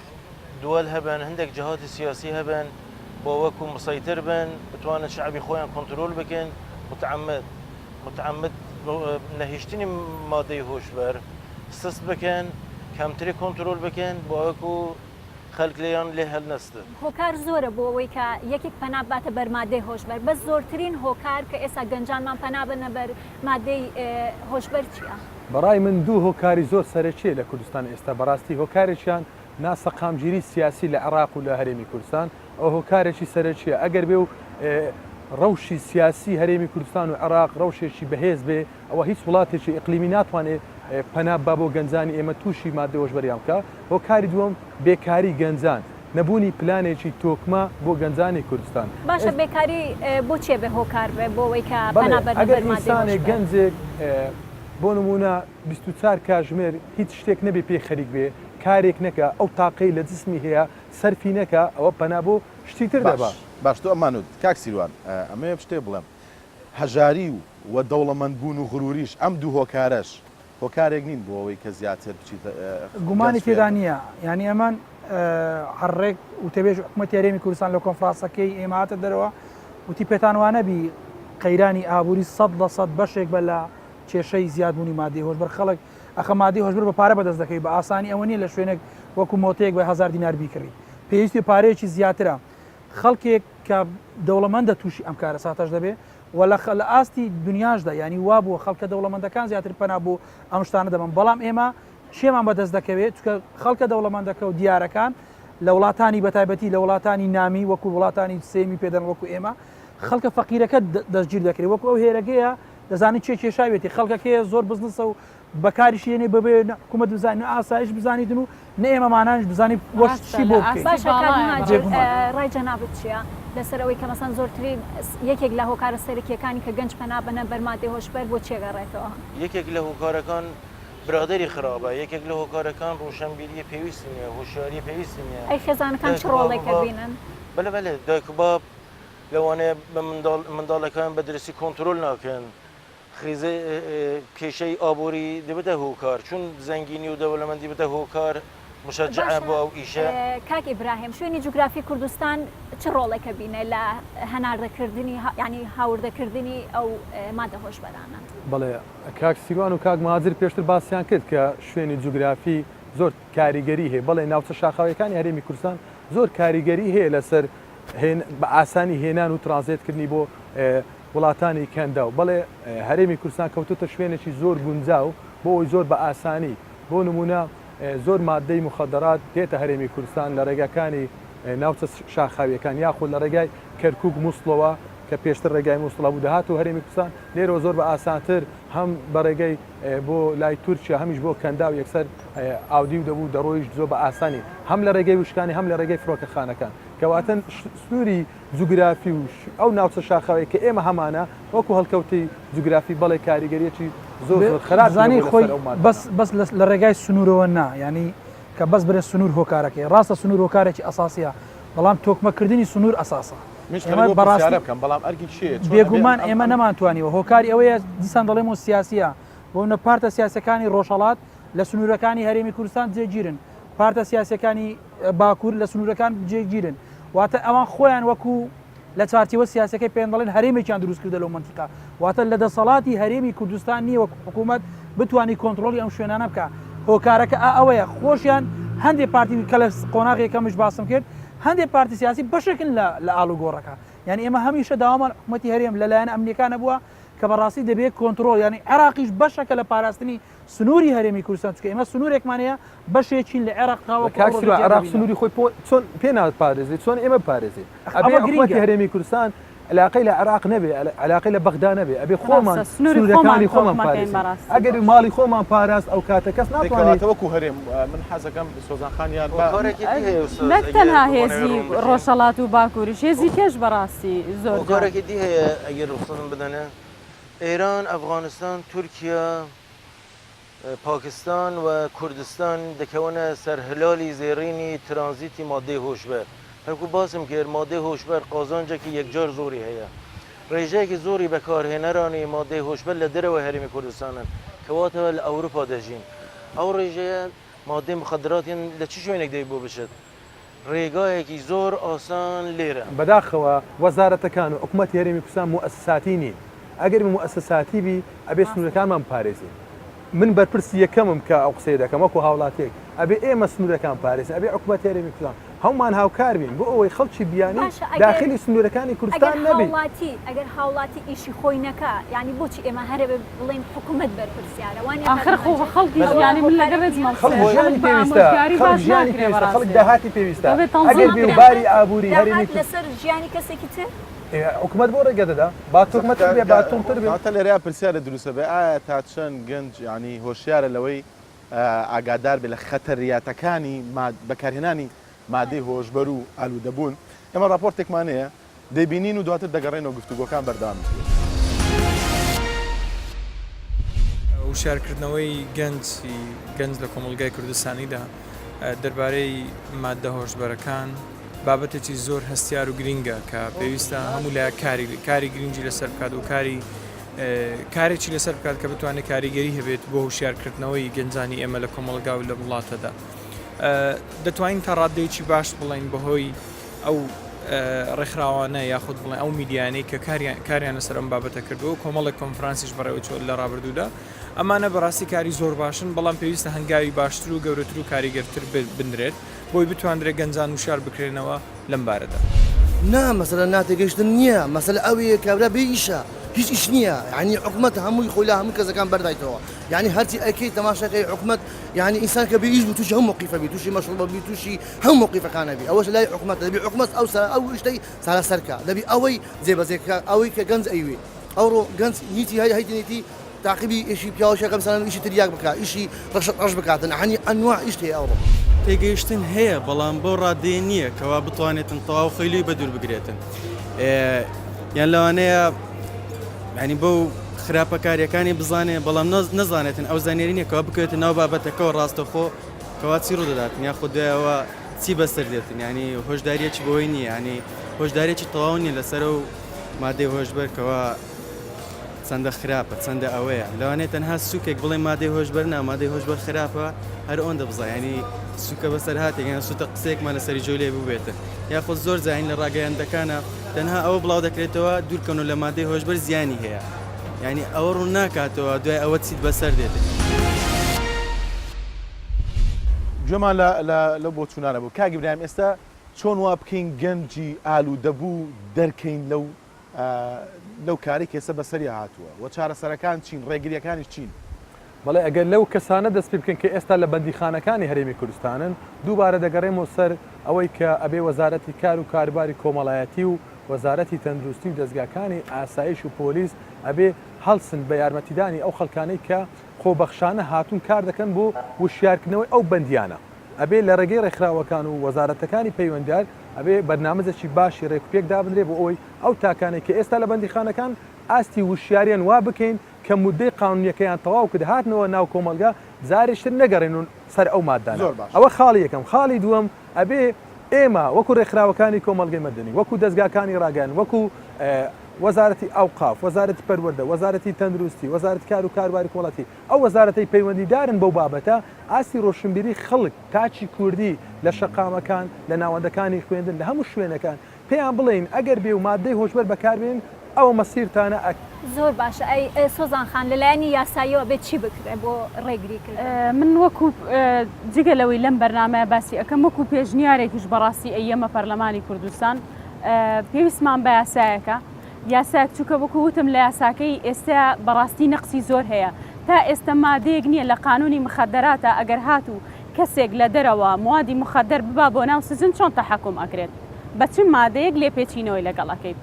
Speaker 5: دووەل هەبن هەندێک جهاتی سیاسی هەبن بۆ وەکو مسەیتر بن بتوانن شەعبی خۆیان کۆنترۆل بکەن متعمد متعمد نەهیشتنی مادەی هۆشبەر سست بکەن کەمتری کۆنترۆل بکەن بۆ وەکو خەلک لێیان لێ هەلنەستن.
Speaker 2: هۆکار زۆرە بۆ ئەوەی کە یەکێک پەنا بباتە بەر مادەی هۆشبەر، بەس زۆرترین هۆکار کە ئێستا گەنجانمان پەنا بەنە بەر مادەی هۆشبەر چیە؟
Speaker 4: بەڕای من دوو هۆکاری زۆر سەرەکیە لە کوردستان ئێستا بەڕاستی هۆکارێکیان ناسەقامگیری سیاسی لە عێراق و لە هەرێمی کوردستان ئەوە هۆکارێکی سەرەکیە ئەگەر بێ و ڕەوشی سیاسی هەرێمی کوردستان و عێراق ڕەوشێکی بەهێز بێ ئەوە هیچ وڵاتێکی ئیقلیمی ناتوانێ پەنا ببا بۆ گەنجانی ئێمە تووشی مادەی هۆشبەریان بکا هۆکاری دووەم بێکاری گەنجان نەبوونی پلانێکی تۆکمە بۆ گەنجانی کوردستان.
Speaker 2: باشە بێکاری بۆچی ئەبێ هۆکار بێ بۆ ئەوەی کە
Speaker 4: بەڵێ
Speaker 2: پەنا بەرنە
Speaker 4: ئەگەر
Speaker 2: بەر مادەی
Speaker 4: ئینسانێک
Speaker 2: هۆشبەر؟
Speaker 4: گەنجێک بۆ نموونە 24 کاژمێر هیچ شتێک نەبێ پێی خەریک بێ کارێک نەکا ئەو تاقەی لە جسمی هەیە سەرفی نەکا ئەوە پەنا بۆ شتی تر
Speaker 1: باش
Speaker 4: دەبا.
Speaker 1: باش تۆ ئەمانوت کاک سیروان ئەمەوێ شتێ بڵێم هەژاری و و دەوڵەمەند بوون و غروریش ئەم دوو هۆکارەش هۆکارێک نین بۆ ئەوەی کە زیاتر بچیتە
Speaker 6: گومانی
Speaker 1: گەنج فێر
Speaker 6: تێدا
Speaker 1: بن.
Speaker 6: نییە یانی ئەمن هەر ڕێک وتەبێژی حکوومەتی هەرێمی کوردستان لە کۆنفرانسەکەی ئێمە هاتە دەرەوە وتی پێتان وانەبی قەیرانی ئابووری 100% بەشێک بە لە کێشەی زیادبوونی مادەی هۆشبەر خەڵک ئەخە مادەی هۆشبەر بە پارە بەدەست دەکەوی بە ئاسانی ئەوە نییە لە شوێنێک وەکو مۆتەیەک بە هەزار دینار بیکڕی پێویستی بە پارەیەکی زیاترە خەڵکێک کە دەوڵەمەندە تووشی ئەم کارەساتەش دەبێ و لە لە ئاستی دنیاشدا یانی وا بووە خەڵکە دەوڵەمەندەکان زیاتر پەنا بۆ ئەم شتانە دەبەن بەڵام ئێمە چێمان بەدەست دەکەوێت چونکە خەڵکە دەوڵەمەندەکە و دیارەکان لە وڵاتانی بەتایبەتی لە وڵاتانی نامی وەکو وڵاتانی سێمی پێدەن وەکو ئێمە خەڵکە فەقیرەکە دەستگیر دەکرێت وەکو ئەو هێرەگەیە. دەزانین کێ کێشاویەتی خەڵکەکەیە زۆر بزنسە و بەکاریشی دێنێ بەبێ نە حکوومەت بزانین نە ئاسایش بزانیتن و نە ئێمەمانانیش بزانین وەش
Speaker 7: ڕاستە
Speaker 6: چی
Speaker 7: لە
Speaker 6: بۆ بکەین
Speaker 7: ئاستی
Speaker 2: باشە کاک
Speaker 7: باڵایە
Speaker 2: مهاجر
Speaker 7: بەڕاستی.
Speaker 6: بێگومان.
Speaker 2: ڕای جەنابت چییە لەسەر ئەوەی کە مەسەن زۆرترین یەکێک لە هۆکارە سەرەکییەکانی کە گەنج پەنا بەنە بەر مادەی هۆشبەر بۆ چی ئەگەڕێتەوە؟
Speaker 5: یەکێک لە هۆکارەکان برادەری خراپە، یەکێک لە هۆکارەکان ڕۆشنبیریی پێویستی نییە، هۆشیاریی پێویستی نییە.
Speaker 2: ئەی خێزانەکان چ
Speaker 5: دایک و باب
Speaker 2: ڕۆڵێک
Speaker 5: و باب
Speaker 2: ئەبینن؟
Speaker 5: بەلێ بەلێ دایک و باب لەوانەیە بە منداڵ منداڵەکان بە درستی کۆنترۆل ناکەن، خیزە کێشەی ئابووری دەبێتە هۆکار، چون زەنگینی و دەوڵەمەندی بێتە هۆکار مشەجعە
Speaker 2: باشە
Speaker 5: بۆ ئەو ئیشە.
Speaker 2: کاک ئیبراهیم شوێنی جوگرافی کوردستان چ ڕۆڵێک ئەبینێ لە هەناردەکردنی یانی هاوردەکردنی ئەو مادە هۆشبەرانە؟
Speaker 4: بەڵێ کاک سیروان و کاک مهاجر پێشتر باسیان کرد کە شوێنی جوگرافی زۆر کاریگەری هەیە، بەڵێ ناوچە شاخاویەکانی هەرێمی کوردستان زۆر کاریگەری هەیە لەسەر بە ئاسانی هێنان و ترانزێت کردنی بۆ وڵاتانی کەنداو. بەڵێ هەرێمی کوردستان کەوتۆتە شوێنێکی زۆر گونجاو بۆ ئەوەی زۆر بە ئاسانی بۆ نموونە زۆر ماددەی موخەدەرات دێتە هەرێمی کوردستان لە ڕێگاکانی ناوچە شاخاویەکان یاخود لە ڕێگای کەرکوک موسڵەوە کە پێشتر ڕێگای موسڵ هەبوو دەهات و هەرێمی کوردستان لێرەوە زۆر بە ئاسانتر هەم بە ڕێگەی بۆ لای تورکیا هەمیش بۆ کەنداو یەکسەر ئاودیو دەبوو دەڕۆیشت زۆر بە ئاسانی هەم لە ڕێگەی وشکانی هەم لە ڕێگەی فڕۆکەخانەکان کەواتە سنووری جوگرافی و ئەو ناوچە شاخاویە کە ئێمە هەمانە وەکو هەڵکەوتەی جوگرافی بەڵێ کاریگەریەکی زۆر زۆر خراپی
Speaker 6: زانی
Speaker 4: هەبوو
Speaker 6: خۆی
Speaker 4: لەسەر ئەو مادانە.
Speaker 6: بەس بەس لە ڕێگای سنوورەوە نا یانی کە بەس برێ سنوور هۆکارەکەی ڕاستە سنوور هۆکارێکی ئەساسیە بەڵام تۆکمەکردنی سنوور ئەساسە
Speaker 1: منیش
Speaker 6: ئێمە
Speaker 1: خەریک بووم
Speaker 6: بەڕاستی
Speaker 1: پرسیارە بکەم بەڵام ئەرکی کێیە چۆن ئەبێ
Speaker 6: بێگومان
Speaker 1: ئەم
Speaker 6: ئێمە
Speaker 1: ئەم
Speaker 6: نەمانتوانیوە هۆکاری ئەوەیە دیسان دەڵێم و سیاسیە بۆ منە پارتە سیاسەکانی ڕۆژهەڵات لە سنوورەکانی هەرێمی کوردستان جێگیرن پارتە سیاسەکانی باکوور لە سنوورەکان جێگیرن واتە ئەوان خۆیان وەکو لە چوارچێوە سیاسەکەی پێیان دەڵێن هەرێمێکیان دروست کردە لەو مەنتیقە واتە لە دەسەڵاتی هەرێمی کوردستان نییە وەکو حکوومەت بتانی کۆنترۆڵی ئەم شوێنانە بکە هۆکارەکە ئا ئەوەیە خۆشیان هەندێک پارتی کە لە قۆناغ یەکەمش باسم کرد هەندێک پارتی سیاسی بەشێکن لە لە ئاڵوگۆڕەکە یعنی ئێمە هەمیشە داوامان حکوومەتی هەرێم لەلایەن ئەمنیەکانە بووە کە بەڕاستی دەبێت کۆنترۆڵ یعنی عێراقیش بەشەکە لە پاراستنی سنووری هەرێمی کوردستان چونکە ئێمە سنوورێکمان هەیە بەشێکین لە عێراق تاوەکو
Speaker 4: کاک
Speaker 6: ئەوڕۆ
Speaker 4: سروە
Speaker 6: جیا
Speaker 4: عێراق
Speaker 6: دەبینەوە.
Speaker 4: سنووری خۆی پۆ چۆن پێ ناپارێزێ چۆن ئێمە بپارێزێ ئەبێ
Speaker 6: ئەوە
Speaker 4: حکومەتی
Speaker 6: گرینگە.
Speaker 4: هەرێمی کوردستان علاقەی لە عێراق نەبێ علاقەی لە بەغدا نەبێ ئەبێ خۆمان
Speaker 7: ڕاستە سنووری خۆمان
Speaker 4: سنوورەکانی خۆمان
Speaker 7: تۆکمە کەین
Speaker 4: پارێزین
Speaker 7: بەڕاستی.
Speaker 4: ئەگەر ماڵی خۆمان پاراست ئەو کاتە کەس
Speaker 1: دەی
Speaker 4: ناتوانێ
Speaker 1: کەواتە وەکو هەرێم من حەزەکەم سۆزان خان یان با
Speaker 5: هۆکارێکی دی هەیە ئوستاز
Speaker 7: نەک
Speaker 5: ئەگەر
Speaker 7: تەنها
Speaker 5: بمانەوێ
Speaker 7: هێزی
Speaker 5: ڕوون بکەین.
Speaker 7: ڕۆژهەڵات و باکووریش هێزی کێش بەڕاستی زۆر جار.
Speaker 5: هۆکارێکی دی هەیە ئەگەر ڕوخسەتم بدەنێ ئێران، ئەفغانستان، تورکیا، پاکستان و کوردستان دەکەونە سەر هلالی زێڕینی ترانزیتی ماددەی هۆشبەر. هەرکو باسم کرد ماددەی هۆشبەر قازانجێکی یەکجار زۆری هەیە. ڕێژەیەکی زۆری بەکارهێنەرانی ماددەی هۆشبەر لە دەرەوەی هەرێمی کوردستانن کەواتە لە ئەوروپا دەژین. ئەو ڕێژەیە ماددەی مخدراتیان لە چ شوێنێک دەبی بۆ بچێت؟ ڕێگایەکی زۆر ئاسان لێرە.
Speaker 4: بەداخەوە وەزارەتەکان و حکومەتی هەرێمی کوردستان موئەسەساتی نین، ئەگەر موئەسەساتی بی ئەبێ سنوورەکانمان بپارێزین، من بەرپرسی یەکەمم کە ئەو قسەیە دەکەم وەکو هاوڵاتیەک، ئەبێ ئێمە سنوورەکان بپارێزین، ئەبێ حکومەتی هەرێمی کوردستان هەموومان هاوکار بین بۆ ئەوەی خەڵکی بیانی
Speaker 2: باشە ئەگەر
Speaker 4: داخلی سنوورەکانی
Speaker 2: ئەگەر
Speaker 4: کوردستان نەبی.
Speaker 2: هاوڵاتی ئەگەر هاوڵاتی ئیشی خۆی نەکا یانی بۆچی ئێمە هەر ئەبێ بڵێین حکومەت بەرپرسیارە وانیە کاک
Speaker 7: ئاخر خۆ
Speaker 2: مهاجر
Speaker 7: خەڵکیش
Speaker 2: ئەوە
Speaker 7: یانی من لەگەڵ
Speaker 2: هۆکارێک
Speaker 7: ڕێزمە
Speaker 2: نییە؟
Speaker 4: خەڵک
Speaker 7: خەڵک
Speaker 4: ژیانی
Speaker 7: بە
Speaker 4: پێویستە،
Speaker 7: ئامۆژگاری
Speaker 4: خەڵک
Speaker 7: باش
Speaker 4: ژیانی
Speaker 7: ناکرێ
Speaker 4: پێویستە، خەڵک
Speaker 7: بەڕاستی
Speaker 4: داهاتی پێویستە،
Speaker 7: دەبێ
Speaker 4: ئەگەر
Speaker 7: تەنزیم
Speaker 4: بێ و
Speaker 7: کرێ.
Speaker 4: باری ئابووری هەرێمی
Speaker 2: داهات لەسەر ژیانی کەسێکی تر؟
Speaker 4: حکومەت بۆ ڕێگە دەدا؟ با تۆکمەتر بێ با توندتر بێ.
Speaker 1: کەواتە لێرەیا پرسیارێ دروست ئەبێ ئایا تا چەند گەنج یانی هۆشیارە لەوەی ئاگادار بێ لە خەتەریاتەکانی بەکارهێنانی مادەی هۆشبەر و ئالوودەبوون ئێمە ڕاپۆرتێکمان هەیە دەیبینین و دواتر دەگەڕێینەوە گفتوگۆکان بەردەوام دەبێت.
Speaker 12: وشیارکردنەوەی گەنج گەنج لە کۆمەڵگای کوردستانیدا دەربارەی ماددە هۆشبەرەکان بابەتێکی زۆر هەستیار و گرینگە کە پێویستە هەموو لایەک کاری کاری گرنگی لەسەر بکات و کاری کارێکی لەسەر بکات کە بتوانێت کاریگەری هەبێت بۆ هوشیارکردنەوەی گەنجانی ئێمە لە کۆمەڵگا و لە وڵاتەدا دەتوانین تا ڕادەیەکی باش بڵین بەهۆی ئەو ڕێکخراوانە یاخود بڵێن ئەو میدیانەی کە کاریان کاریان لەسەر ئەم بابەتە کردووە و کۆمەڵێک کۆنفرانسیش بەڕێوەچووە لە ڕابردوودا ئەمانە بەڕاستی کاری زۆر باشن بەڵام پێویستە هەنگاوی باشتر و گەورەتر و کاریگەرتر بنرێت بۆی بتواندرێت گەنجان وشیار بکرێنەوە لەم بارەدا.
Speaker 13: نا مەسەلە ناتێگەیشتن نییە مەسەلە ئەوەیە کابرا بێ ئیشە هیچ ئیش نییە یعنی حکومەت هەمووی خۆی لە هەموو کەسەکان بەردایتەوە یعنی هەرچی ئەکەی تەماشاکەی حکومەت یعنی ئینسان کە بێ ئیش بوو تووشی هەموو مەوقیفە بی تووشی مەشروبە بی تووشی هەموو مەوقیفەکانە بی ئەوەش لای حکومەتە دەبی حکومەت ئەو ئەو شتەی چارەسەر کا دەبی ئەوەی جێبەجێ کا ئەوەی کە گەنج ئەیوێ. ئەوڕۆ گەنج نیتی هەیە هەیتنێتی تاقیبی ئیشی پیاوەشە کە مثلا ئیشی تریاک بکا ئیشی ڕەش ڕەش بکاتن هەنی ئەنواع ئیش هەیە ئەوڕۆ.
Speaker 12: تێگەیشتن هەیە بەڵام بەو ڕادەیە نییە کەوا بتوانێتن تەواو خۆی لێی بەدوور بگرێتن یان لەوانەیە ینی بەو خراپەکاریەکانی بزانێ بەڵام نەزانێتن ئەو زانیاری نییە کەوا بکەوێتە ناو بابەتەکەەوە ڕاستەخۆ کەوا چی ڕوودەداتن یاخود دوایەوە چی بەسەر دێتن ینی هۆشداریەکی بۆی نییە ینی هۆشدارێکی تەواو نییە لەسەر و مادەی هۆشبەر کەوا چەندە خراپە چەندە ئەوەیە لەوانەیە تەنها سوکێک بڵێ مادەی هۆشبەر نا مادەی هۆشبەر خراپە هەر ئەوەندە بزانین ینی سوکە بەسەر هاتێک یان سوتە قسەیەکمان لەسەری جۆی لێ ببێتن یاخود زۆر زانین لە ڕاگەیاندەکانە تەنها ئەوە بڵاو دەکرێتەوە دوورکەون لە مادەی هۆشبەر زیانی هەیە یعنی ئەوە ڕوون ناکاتەوە دوای ئەوە چیت بەسەر دێت.
Speaker 1: گوێمان لە لەو بۆچوونانە بوو کاک ئیبراهیم ئێستا چۆن وا بکەین گەنجی ئالوودەبوو دەرکەین لەو لەو کارەی کە ئێستا بەسەریا هاتووە و چارەسەرەکان چین، ڕێگرییەکانیش چین؟
Speaker 4: بەڵێ ئەگەر لەو کەسانە دەست پێ بکەین کە ئێستا لە بەندیخانەکانی هەرێمی کوردستانن، دووبارە دەگەڕێمەوە سەر ئەوەی کە ئەبێ وەزارەتی کار و کاروباری کۆمەڵایەتی و وەزارەتی تەندروستی و دەزگاکانی ئاسایش و پۆلیس ئەبێ هەڵسن بە یارمەتیدانی ئەو خەڵکانەی کە خۆبەخشانە هاتوون کار دەکەن بۆ وشیارکردنەوەی ئەو بەندیانە. ئەبێ لە ڕێگەی ڕێکخراوەکان و وەزارەتەکانی پەیوەندیدار ئەبێ بەرنامەجێکی باشی ڕێکوپێک دابنرێ بۆ ئەوەی ئەو تاکانەی کە ئێستا لە بەندیخانەکان ئاستی وشیاریان وا بکەین کە موددەی قانونیەکەیان تەواو کرد هاتنەوە ناو کۆمەڵگا جارێکی تر نەگەڕێن و سەر ئەو ماددانە
Speaker 1: زۆر باشە.
Speaker 4: ئەوە خاڵی یەکەم خاڵی دووەم ئەبێ ئێمە وەکو ڕێکخراوەکانی کۆمەڵگەی مەدەنی وەکو دەزگاکانی ڕاگەیاندن وەکو وەزارەتی ئەوقاف وەزارەتی پەروەردە وەزارەتی تەندروستی وەزارەتی کار و کاروباری کۆمەڵاتی ئەو وەزارەتەی پەیوەندیدارن بەو بابەتە، ئاستی ڕۆشنبیری خەڵک، تاکی کوردی لە شەقامەکان، لە ناوەندەکانی خوێندن، لە هەموو شوێنەکان، پێیان بڵێین ئەگەر بێ و ماددەی هۆشبەر بەکاربێنن ئەوە مەسیرتانە ئەک.
Speaker 2: زۆر باشە ئەی سۆزان خان لە لایەنی یاساییەوە ئەبێت چی بکرێت بۆ ڕێگری کردن؟
Speaker 7: من وەکو جگە لەوەی لەم بەرنامەیە باسی ئەکەم وەکو پێشنیارێکیش بەڕاستی ئەیەمە پەرلەمانی کوردستان پێویستمان بە یاسایەکە یاسایەک چونکە وەکو وتم لە یاساکەی ئێستا بەڕاستی نەقسی زۆر هەیە تا ئێستا مادەیەک نییە لە قانونی مخدراتە ئەگەر هاتوو کەسێک لە دەرەوە موادی مخدر ببا بۆ ناو سجن چۆن تەحەکوم ئەکرێت بە چ مادەیەک لێپێچینەوەی لەگەڵ ئەکەیت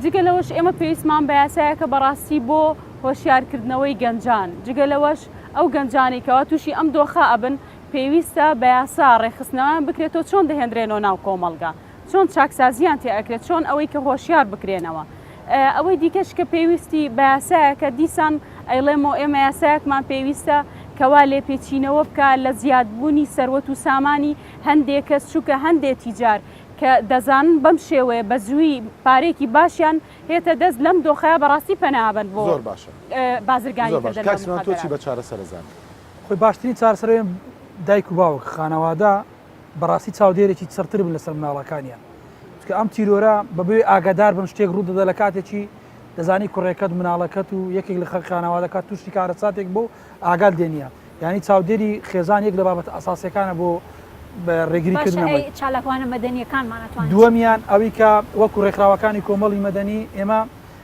Speaker 7: جگە لەوەش ئێمە پێویستمان بە یاسایەکە بەڕاستی بۆ هۆشیارکردنەوەی گەنجان جگە لەوەش ئەو گەنجانی کەوا تووشی ئەم دۆخە ئەبن پێویستە بە یاسا ڕێکخستنەوەیان بکرێتەوە چۆن دەهێندرێنەوە ناو کۆمەڵگا چۆن چاکسازیان تێ ئەکرێت، چۆن ئەوەی کە هۆشیار بکرێنەوە. ئەوەی دیکەش کە پێویستی بە یاسایەکە دیسان ئەیڵێمەوە ئێمە یاسایەکمان پێویستە کەوا لێپێچینەوە بکا لە زیادبوونی سەروەت و سامانی هەندێک کەس چونکە هەندێ تیجار کە دەزانن بەم شێوەیە بە زووی پارەیەکی باشیان هێتە دەست لەم دۆخەیا بەڕاستی پەنا ئەبەن بۆ
Speaker 1: زۆر باشە
Speaker 7: بازرگانی
Speaker 1: زۆر باشە
Speaker 7: کردن
Speaker 1: کاک
Speaker 7: بە
Speaker 1: سیروان تۆ چی
Speaker 7: مخدرات.
Speaker 1: بە چارەسەر ئەزانی؟
Speaker 6: خۆی باشترین چارەسەر ئەوەیە دایک و باوک خانەوادە بەڕاستی چاودێرێکی چڕتر بن لەسەر مناڵەکانیان چونکە ئەم تیرۆرە بەبێ ئاگادار بن شتێک ڕوو دەدا لە کاتێکی دەزانی کوڕێکەت مناڵەکەت و یەکێک لە خانەوادەکە تووشی کارەساتێک بۆ ئاگات لێ نییە یعنی چاودێری خێزان یەک لە بابەتە ئەساسیەکانە بۆ ڕێگریکردنەوەی
Speaker 2: چالاکوانە مەدەنیەکانمان ئەتوانن
Speaker 6: دووەمیان ئەوی کە وەکو ڕێکخراوەکانی کۆمەڵی مەدەنی ئێمە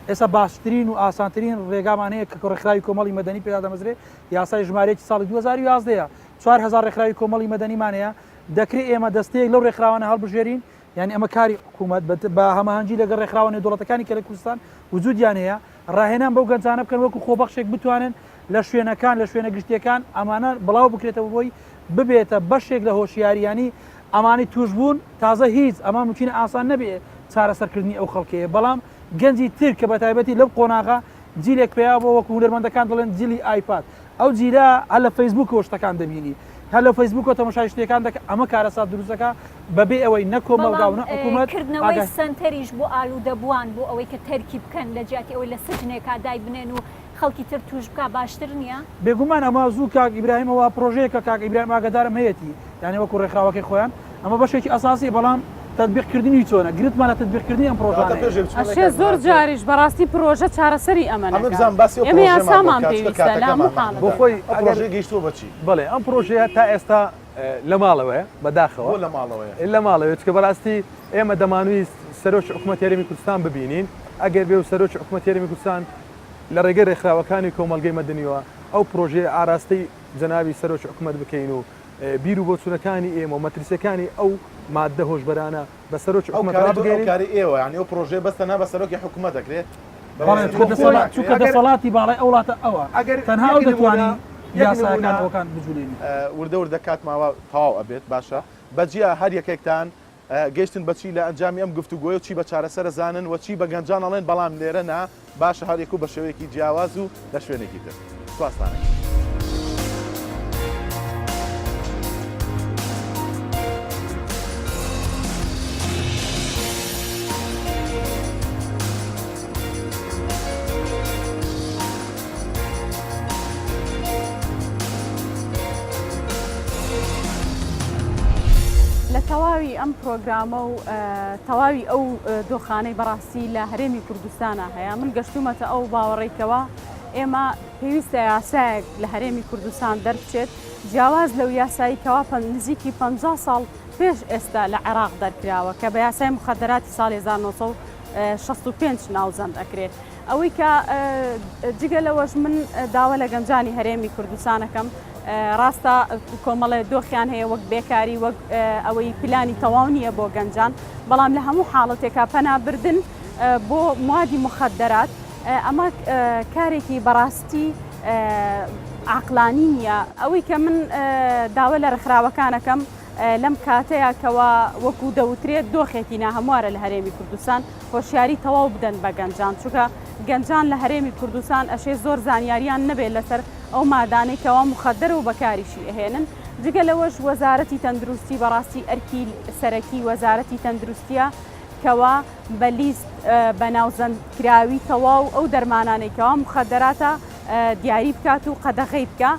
Speaker 6: ئێستا باشترین و ئاسانترین ڕێگامان هەیە کە ڕێکخراوی کۆمەڵی مەدەنی پێدا دەمەزرێ یاسای ژمارەیەکی ساڵی 2011 4000 ڕێکخراوی کۆمەڵی مەدەنیمان هەیە، دەکرێ ئێمە دەستەیەک لەو ڕێکخراوانە هەڵبژێرین، یانی ئەمە کاری حکوومەت بە هەماهەنگی لەگەڵ ڕێکخراوە نێودەوڵەتەکانی کە لە کوردستان وجوودیان هەیە، ڕاهێنان بەو گەنجانە بکەن وەکوو خۆبەخشێک بتوانن لە شوێنەکان، لە شوێنە گشتییەکان ئەمانە بڵاو بکرێتەوە بۆی ببێتە بەشێک لە هۆشیاری، یانی ئەمانەی تووشبوون تازە هیچ، ئەمە مومکینە ئاسان نەبێ چارەسەرکردنی ئەو خەڵکەیە، بەڵام گەنجی تر کە بەتایبەتی لەو قۆناغە جیلێک پەیا بووە وەکوو هونەرمەندەکان دەڵێن جیلی ئایپاد، ئەو جیلە هەر لە فەیسبووکەوە شتەکان دەبینی، هەر لە فەیسبووکەوە تەماشای شتەکان دەکا، ئەمە کارەسات دروست دەکا بەبێ ئەوەی نە کۆمەڵگا و
Speaker 2: بەڵام
Speaker 6: نە حکوومەت
Speaker 2: کردنەوەی
Speaker 6: ئاگای.
Speaker 2: سەنتەریش بۆ ئالوودەبووان بۆ ئەوەی کە تەرکی بکەن لە جیاتی ئەوەی لە سجنێکا دایبنێن و خەڵکی تر تووش بکا باشتر نییە؟
Speaker 6: بێگومان ئەمە زوو کاک ئیبراهیم ئەوە پرۆژەیەکە کاک ئیبراهیم ئاگادارم هەیەتی یانی وەکو ڕێکخراوەکەی خۆیان ئەمە بەشێکی ئەساسیە بەڵام تەتبیق کردنی چۆنە گرفتمان لە تەتبیق کردنی ئەم
Speaker 1: کەواتە
Speaker 6: پرۆژانەیە.
Speaker 1: پێش ئەوەی بچمە لای
Speaker 7: ئەشێ
Speaker 1: کاک
Speaker 7: زۆر
Speaker 1: مەهاب تۆ
Speaker 7: جاریش بەڕاستی پرۆژە چارەسەری ئەمە
Speaker 1: ئەمە
Speaker 7: نەکات
Speaker 1: بزانم باسی ئەو
Speaker 7: ئێمە
Speaker 1: پرۆژەیەمان بۆ
Speaker 7: یاسامان
Speaker 1: بکە چونکە
Speaker 7: پێویستە لە هەموو
Speaker 1: کاتەکەمان مەحدودە
Speaker 4: بۆ
Speaker 7: حاڵەتێک.
Speaker 4: خۆی
Speaker 1: ئەو
Speaker 4: ئەگەر
Speaker 1: پرۆژەیە گەیشتووە بە چی؟
Speaker 4: بەڵێ ئەم پرۆژەیە تا ئێستا لە ماڵەوەیە بەداخەوە
Speaker 1: بۆ لە ماڵەوەیە؟
Speaker 4: لە ماڵەوەیە چونکە بەڕاستی ئێمە دەمانویست سەرۆکی حکومەتی هەرێمی کوردستان ببینین ئەگەر بێ و سەرۆکی حکومەتی هەرێمی کوردستان لە ڕێگەی ڕێکخراوەکانی کۆمەڵگەی مەدەنیەوە ئەو پرۆژەیە ئاراستەی جەنابی سەرۆکی حکومەت بکەین و بیر و بۆچوونەکانی ئێمە و مەترسیەکانی ئەو ماددە هۆشبەرانە بە سەرۆکی
Speaker 1: ئەو
Speaker 4: حکومەت
Speaker 1: کارەی تۆ ئەو
Speaker 4: ڕابگەیەنین.
Speaker 1: کارەی ئێوە یانی ئەو پرۆژەیە بەس تەنها بە سەرۆکی حکومەت دەکرێ؟
Speaker 6: بەڵێ چونکە دەسەڵاتی باڵای ئەو وڵاتە ئەوە تەنها ئەو دەتوانی یاساکان ئەوەکان بجولێنی.
Speaker 1: وردە وردە کات ماوە تەواو ئەبێت باشە بەجیا هەر یەکێکتان گەیشتن بە چی لە ئەنجامی ئەم گفتوگۆیە و چی بە چارەسەر ئەزانن و چی بە گەنجان ئەڵێن بەڵام لێرە نا باشە هەر یەک و بە شێوەیەکی جیاواز و لە شوێنێکی تر. سوپاستان ئەکەین.
Speaker 7: لە تەواوی ئەم پرۆگرامە و تەواوی ئەو دۆخانەی بەڕاستی لە هەرێمی کوردستانە هەیە من گەشتومەتە ئەو باوەڕێکەوە ئێمە پێویستە یاسایەک لە هەرێمی کوردستان دەربچێت جیاواز لەو یاسایی کەوا نزیکی 50 ساڵ پێش ئێستا لە عێراق دەرکراوە کە بە یاسای مخدراتی ساڵی 1965 ناوزەند ئەکرێت ئەوەی کە جگە لەوەش من داوا لە گەنجانی هەرێمی کوردستانەکەم ڕاستە کۆمەڵێ دۆخیان هەیە وەک بێکاری وەک ئەوەی پلانی تەواو نییە بۆ گەنجان بەڵام لە هەموو حاڵەتێکا پەنابردن بۆ موادی مخدرات ئەمە کارێکی بەڕاستی عقلانی نییە ئەوەی کە من داوا لە ڕێکخراوەکانەکەم لەم کاتەیا کەوا وەکو دەوترێت دۆخێکی ناهەموارە لە هەرێمی کوردستان هۆشیاری تەواو بدەن بە گەنجان چونکە گەنجان لە هەرێمی کوردستان ئەشێ زۆر زانیاریان نەبێت لەسەر ئەو مادانەی کەوا مخدرە و بەکاریشی ئەهێنن جگە لەوەش وەزارەتی تەندروستی بەڕاستی ئەرکی سەرەکی وەزارەتی تەندروستیە کەوا بە لیست بە ناوزەندکراوی تەواو ئەو دەرمانانەی کەوا مخدراتە دیاری بکات و قەدەغەی بکە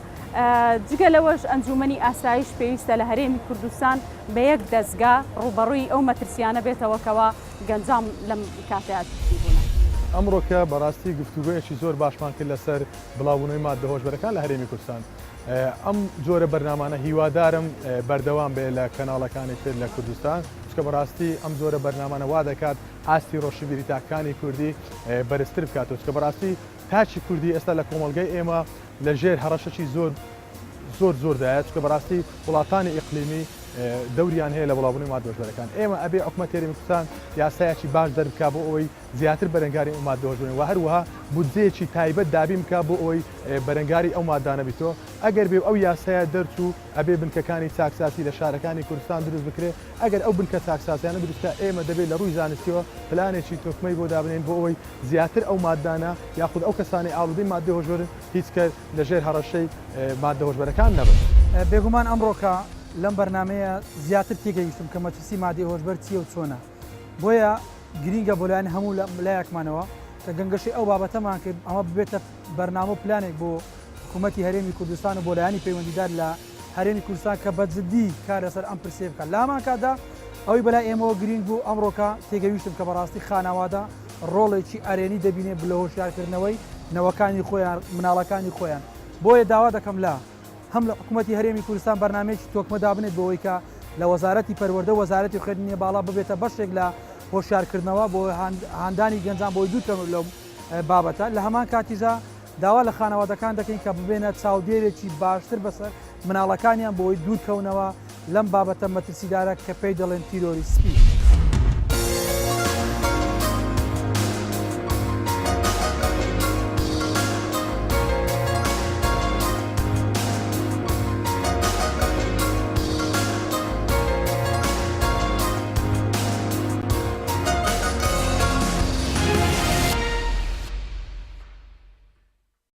Speaker 7: جگە لەوەش ئەنجوومەنی ئاسایش پێویستە لە هەرێمی کوردستان بە یەک دەزگا ڕووبەڕووی ئەو مەترسییانە بێتەوە کەوا گەنجان لەم کاتەیا تووشی بوونە.
Speaker 4: ئەمڕۆکە بەڕاستی گفتوگۆیەکی زۆر باشمان کرد لەسەر بڵاوبوونەوەی ماددە هۆشبەرەکان لە هەرێمی کوردستان. ئەم جۆرە بەرنامانە هیوادارم بەردەوام بێ لە کەناڵەکانی تر لە کوردستان، چونکە بەڕاستی ئەم جۆرە بەرنامانە وا دەکات ئاستی ڕۆشنبیری تاکانی کوردی بەرزتر بکاتەوە، چونکە بەڕاستی تاکی کوردی ئێستا لە کۆمەڵگەی ئێمە لە ژێر هەڕەشەکی زۆر زۆر زۆردایە چونکە بەڕاستی وڵاتانی ئیقلیمی دەوریان هەیە لە بڵاوبوونەوەی ماددە هۆشبەرەکان ئێمە ئەبێ حکومەتی هەرێمی کوردستان یاسایەکی باش دەربکا بۆ ئەوەی زیاتر بەرەنگاری ئەو ماددە هۆشبەرە و هەروەها بودجەیەکی تایبەت دابین بکا بۆ ئەوەی بەرەنگاری ئەو مادانە بیتەوە ئەگەر بێ ئەو یاسایە دەرچوو ئەبێ بنکەکانی چاکسازی لە شارەکانی کوردستان دروست بکرێ ئەگەر ئەو بنکە چاکسازیانە دروست کرا ئێمە دەبێت لە ڕووی زانستیەوە پلانێکی تۆکمەی بۆ دابنێین بۆ ئەوەی زیاتر ئەو ماددانە یاخود ئەو کەسانەی ئاڵودەی ماددەی هۆشبەرن هیچ کە لە ژێر هەڕەشەی ماددە هۆشبەرەکان نەبن.
Speaker 6: بێگومان ئەمڕۆکە لەم بەرنامەیە زیاتر تێگەیشتم کە مەترسی مادەی هۆشبەر چییە و چۆنە، بۆیە گرینگە بۆ لایەن هەموو لایەکمانەوە کە گەنگەشەی ئەو بابەتەمان کرد ئەمە ببێتە بەرنامە و پلانێک بۆ حکوومەتی هەرێمی کوردستان و بۆ لایەنی پەیوەندیدار لە هەرێمی کوردستان کە بە جدی کار لەسەر ئەم پرسەیە بکات. لە هەمان کاتدا ئەوەی بەلای ئێمەوە گرینگ بوو ئەمڕۆکە تێگەیشتم کە بەڕاستی خانەوادە ڕۆڵێکی ئەرێنی دەبینێ لە هۆشیارکردنەوەی نەوەکانی خۆیان، مناڵەکانی خۆیان. بۆیە داوا دەکەم لە هەم لە حکوومەتی هەرێمی کوردستان بەرنامەیەکی تۆکمە دابنێت بۆ ئەوەی کە لە وەزارەتی پەروەردە و وەزارەتی خوێندنی باڵا ببێتە بەشێک لە هۆشیارکردنەوە بۆ هاندانی گەنجان بۆی دوور کەون لەو بابەتە. لە هەمان کاتیشدا داوا لە خانەوادەکان دەکەین کە ببێنە چاودێرێکی باشتر بەسەر مناڵەکانیان بۆ ئەوەی دوورکەونەوە لەم بابەتە مەترسیدارە کە پێی دەڵێن تیرۆری سپی.